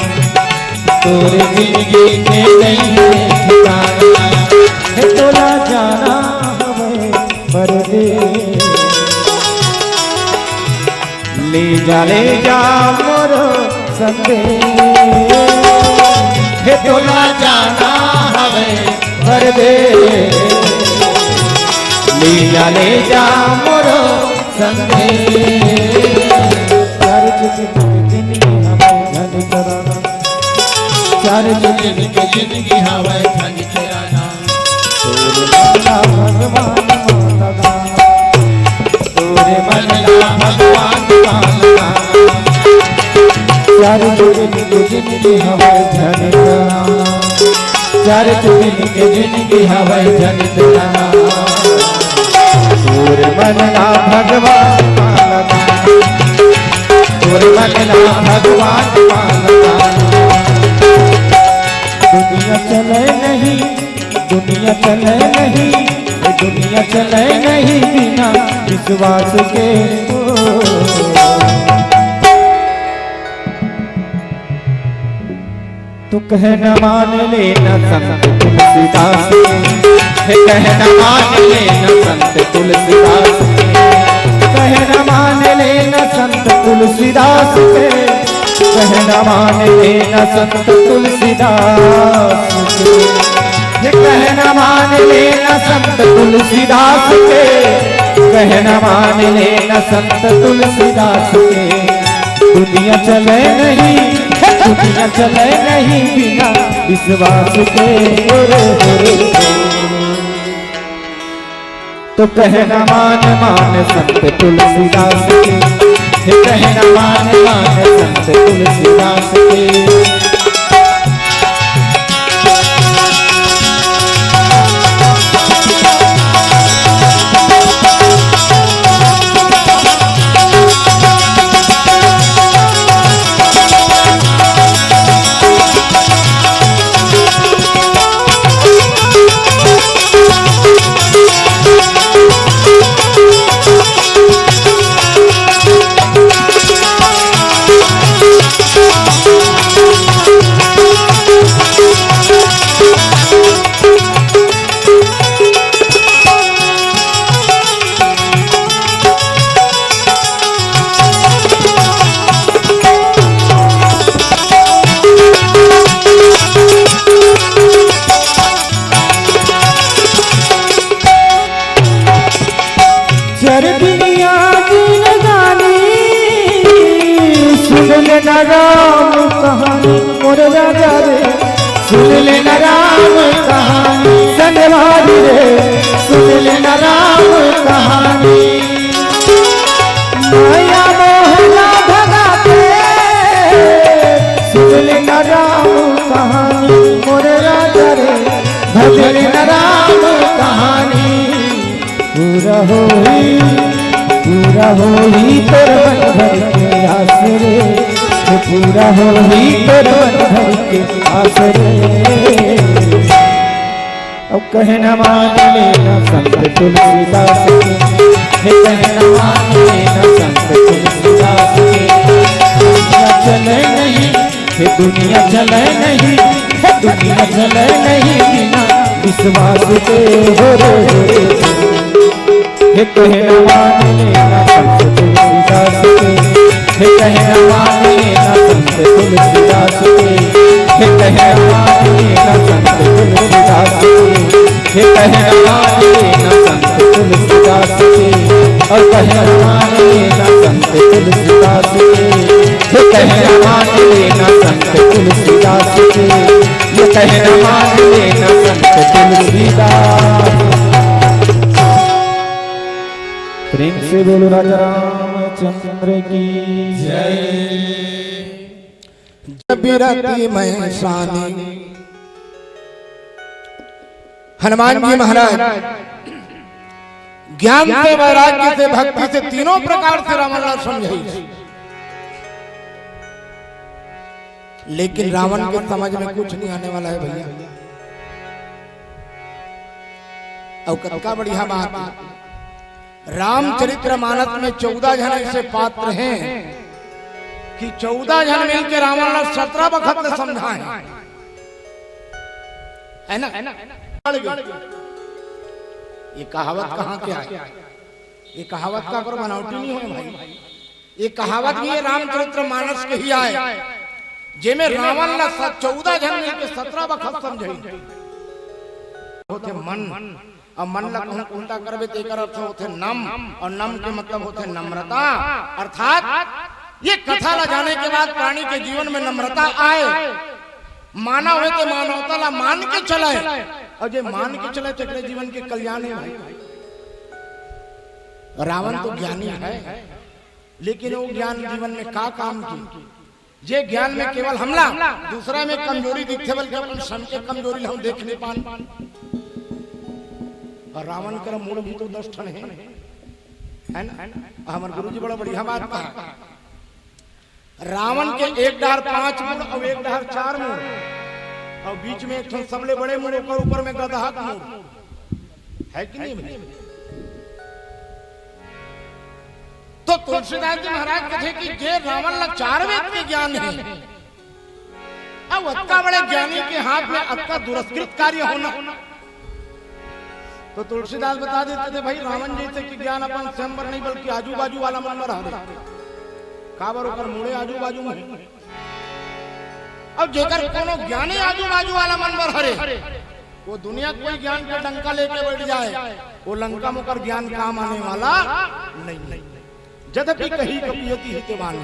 तोर जिंदगी के नइये रे ठिकाना। हे तोला जाना हवे परदेस, ले जा, ले जा मोर संदेस। हे तोला जाना हवे परदेस, ले जा, ले जा मोर संदेस। चार जुग के जिंदगी हवे धन कराना, चार जुग के जिंदगी हवे धन कराना। तोरे मन ला भगवान मान लगा, तोरे मन ला भगवान मान लगा। चार चुटकी के जिनगी हवय झनिक राम, चार चुटकी के जिनगी हवय झनिक राम। तोर मन ला भगवान मानत, तोर मन ला भगवान मानत। दुनिया चले नहीं, दुनिया चले नहीं, दुनिया चले नहीं बिना विश्वास के। तू कहना मान लेना संत तुलसीदास के, हे कहना मान लेना संत तुलसीदास के, कहना मान लेना संत तुलसीदास के, कहना मान लेना संत तुलसीदास के, हे कहना मान लेना संत तुलसीदास के, कहना मान लेना संत तुलसीदास के। दुनिया चले नहीं, दुनिया चले नहीं बिना विश्वास के। तो कहना मान मान संत तुलसीदास के, हे कहना मान मान संत तुलसीदास के। चर दुनिया जिनगानी, सुन लेना राम कहानी मोर राजा रे। सुन लेना राम कहानी सनवारी रे, सुन लेना राम कहानी। माया मोह ला भगा के, सुन लेना राम कहानी मोर राजा रे, भज लेना राम कहानी। पूरा होही, पूरा होही तोर मन भर के आस रे, हे पूरा होही तोर मन भर के आस रे। अब कहना मान लेना संत तुलसीदास के, हे कहना मान लेना संत तुलसीदास के। दुनिया चले नहीं, हे दुनिया चले नहीं, हे दुनिया चले नहीं बिना विश्वास के। हो रे, हो रे। हे कहना मान लेना संत तुलसीदास के, हे कहना मान लेना संत तुलसीदास के, हे कहना मान लेना संत तुलसीदास के, हे कहना मान लेना संत तुलसीदास के, और कहना मान लेना संत तुलसीदास के, हे कहना मान लेना संत तुलसीदास के, ये कहना मान लेना संत तुलसीदास। प्रेम से बोलो राजा रामचंद्र की जय। जब बिरति में सानी हनुमान जी महाराज ज्ञान से, वैराग्य से, भक्ति से, तीनों प्रकार से रावण ला समझाई, लेकिन रावण के समझ में कुछ नहीं आने वाला है भैया। और कतका बढ़िया बात, रामचरित्र मानस में चौदह झन ऐसे पात्र हैं कि चौदह झन मिलके रावण ला सत्रह बखत ले समझाए, है ना? ये कहावत कहाँ के आए? ये कहावत का कोई बनावटी नहीं होय भाई, ये कहावत भी ये रामचरित्र मानस के ही आय, जेमे रावण ला स-, चौदह झन मिलके सत्रह बखत समझाई। होथे मन, अउ मन ला कहूँ उल्टा करबे, तेकर अर्थ होथे नम, अउ नम के मतलब होथे नम्रता। अर्थात ये कथा ला जाने के बाद प्राणी के जीवन में नम्रता आय, मानव हे ते मानवता ला मान के चले, अउ जे मान के चले तेकरे जीवन के कल्याण हे भाई। रावण तो ज्ञानी है, लेकिन वो ज्ञान जीवन में का काम की? जे ज्ञान में केवल हमला दूसरा में कमजोरी दिखथे, बल्कि अपन सन के कमजोरी ला हम देख नहीं पान। अउ रावण कर मूड़ भी तो दस ठन हे, है ना? हमर गुरुजी बड़ा बढ़िया बात कहा। रावण के एक डहर पांच मूड़ अउ एक डहर चार मूड़, अउ बीच में एक ठन सबले बड़े मूड़, ओकर ऊपर में गदहा के मूड़, है कि नहीं भाई? तो तुलसीदास जी महाराज कथे कि जे रावण ला चार वेद के ज्ञान हे, अब अतका बड़े ज्ञानी के हाथ में अतका दुरस्कृत कार्य होना। तो तुलसीदास बता देते थे, भाई, रावण जैसे कि ज्ञान अपन स्वयं बर नहीं, बल्कि आजू बाजू वाला मन बर हरे। काबर ओकर मूड़े आजू बाजू में हे। अब जेकर कोनो ज्ञाने आजू बाजू वाला मन बर हरे, वो दुनिया के कोई ज्ञान के डंका लेके बैठ जाए, वो लंका में ओकर ज्ञान काम आने वाला नहीं। जदपि कही कपि अति हित बानी।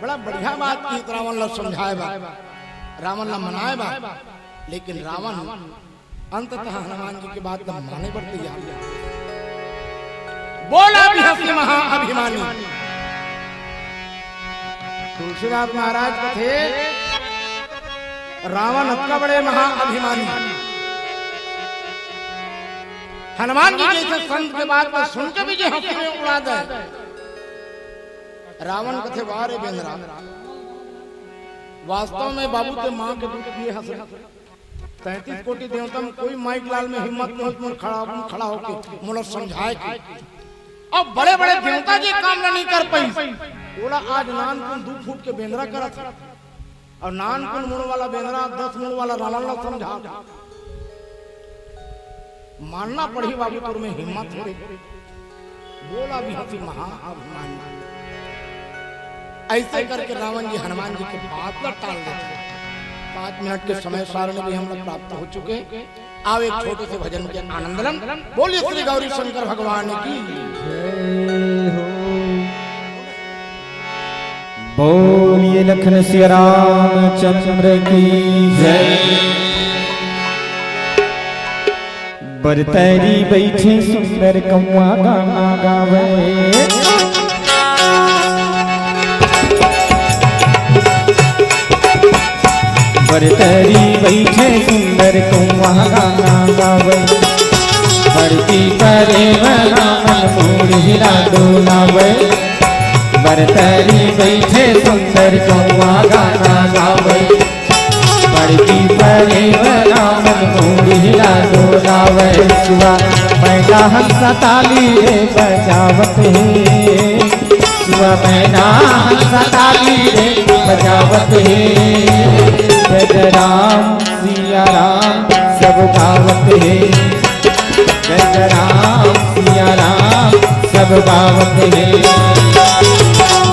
बड़ा बढ़िया बात की रावण ला समझाए बा, रावण ला मनाए बा, लेकिन रावण अंततः हनुमान जी के बात ला माने बर तैयार नहीं। बोला बिहँसि महाअभिमानी। तुलसीदास महाराज कथे, रावण अतका बड़े महाअभिमानी, हनुमान जी जैसे संत के बात ला सुन के भी जे हंसी में उड़ा दे। रावण कथे, "वाह रे बेंदरा, वास्तव में बाबू ते माँ के दूध पिए हस रे। तैंतीस कोटि देवता में कोई माई के लाल में हिम्मत नहीं होत, मोर खड़ा, खड़ा होके मोला समझाए के।" अब बड़े-बड़े देवता जी काम ला नहीं कर पाइस, ओला आज नानकुन दू फुट के बेंदरा करत हे। अउ नानकुन मूड़ वाला बेंदरा दस मूड़ वाला रावण ला समझा। मानना पड़ही बाबू, तोर में हिम्मत हे रे। बोला बिहँसि महाअभिमानी। ऐसे करके रावण जी हनुमान जी के बात ला टाल देथे। पाँच मिनट के समय सारणी भी हम लोग प्राप्त हो चुके। आओ एक छोटे से भजन के आनंद लन। बोलिए श्री गौरी शंकर भगवान की। जय हो। बोलिए लखन सिया रामचंद्र की जय। बरतरी बैठे सुंदर कौआ गाना गावे। बरतरी बैठे सुंदर कौआ गाना गावे। बरती परेम रामन मूड़ हिला डोलावे। बरतरी बैठे सुंदर कौआ गाना गावे। बरती परेम रामन मूड़ हिला डोलावे। सुआ मैना हंसा ताली रे बजावत हे। सुआ मैना हंसा ताली रे बजावत हे। जय जय राम सिया राम सब गावत हे। जय जय राम सिया राम सब गावत हे।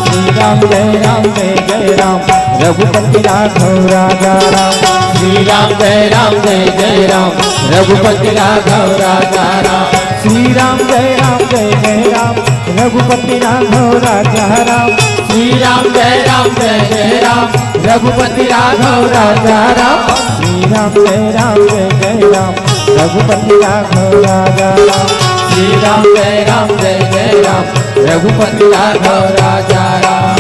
श्री राम जय राम जय जय राम रघुपति राघव राजा राम। श्री राम जय राम जय जय राम रघुपति राघव राजा राम। श्री राम जय राम जय जय राम रघुपति राघव राजा राम। श्री राम जय राम जय जय राम रघुपति राघव राजा राम। श्री राम जय राम जय जय राम रघुपति राघव राजा राम। श्री राम जय राम जय जय राम रघुपति राघव राजा राम।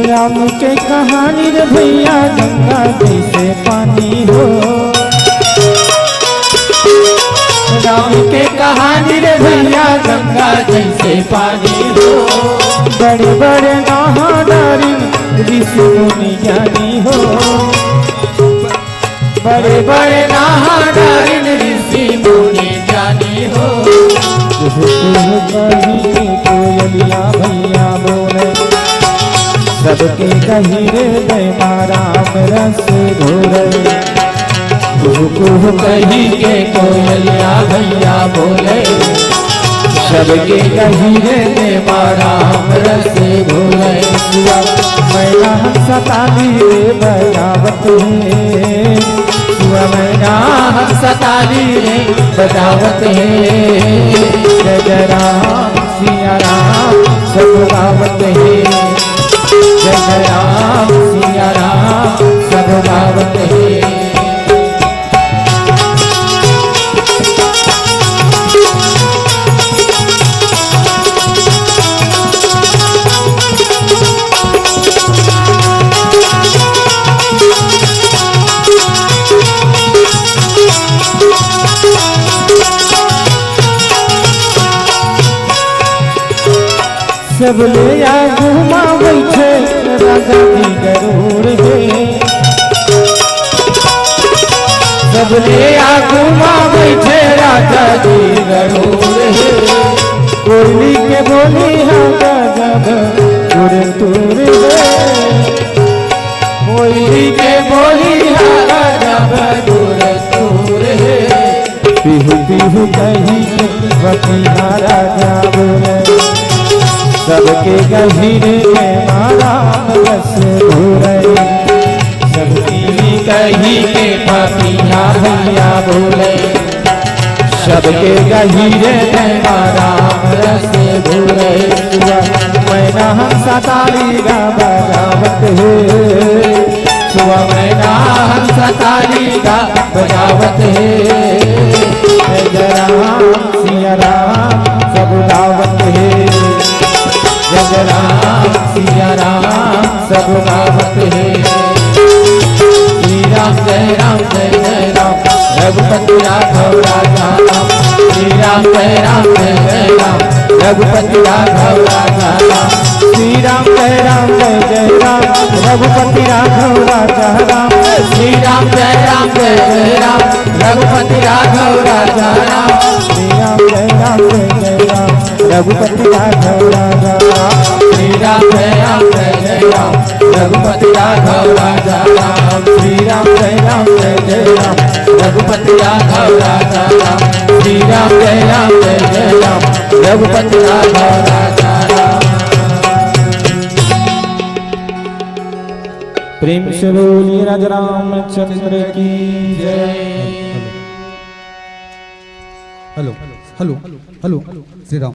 राम के कहानी रे भैया गंगा जैसे पानी हो। राम के कहानी रे भैया गंगा जैसे पानी हो। बड़े बड़े नहा डारिन ऋषि मुनि ज्ञानी हो। बड़े बड़े नहा डारिन ऋषि मुनि ज्ञानी हो। कुहु कुहु कहि के कोयलिया भैया बोले। सबके कहि रे दय मा राम रस घोरे। कुहु कुहु कहि के कोयलिया भैया बोले। सबके कहि रे दय मा राम रस घोरे। सुआ मैना हंसा ताली रे बजावत हे। सुआ मैना हंसा ताली रे बजावत हे। जय जय राम सिया राम सब गावत हे। जय जय राम सिया राम सब गावत हे। सबले आगू मा बइठे राजा जी गरूड़ हे। सबले आगू मा बइठे राजा जी गरूड़ हे। कोयली के बोली हा गजब गुरतुर हे। कोयली के बोली हा गजब गुरतुर हे। पीहू पीहू कही के पपीहा राजा बोले। सबके गहिरे में राम रस घोरे। सबके कही के पपीहा भैया बोले। सबके गहिरे में राम रस घोरे। सुआ मैना हंसा ताली गा बजावत हे। सुआ मैना हंसा ताली गा बजावत हे। जय जय राम सिया राम सब गावत हे। जय जय राम सिया राम सब गावत हे। श्री राम जय राम जय जय राम रघुपति राघव राजा राम। श्री राम जय राम जय जय राम रघुपति राघव राजा राम। श्री राम जय राम जय जय राम रघुपति राघव राजा राम। श्री राम जय राम जय जय राम रघुपति राघव राजा राम। श्री राम जय राम जय जय राम रघुपति राघव राजा राम। श्री राम जय राम जय जय राम रघुपति राघव राजा राम। श्री राम जय राम जय जय राम रघुपति राघव राजा राम। श्री राम जय राम जय जय राम रघुपति राघव राजा राम। प्रेम से बोलिए राजा रामचंद्र की जय। Hello, hello, hello, Shri Ram.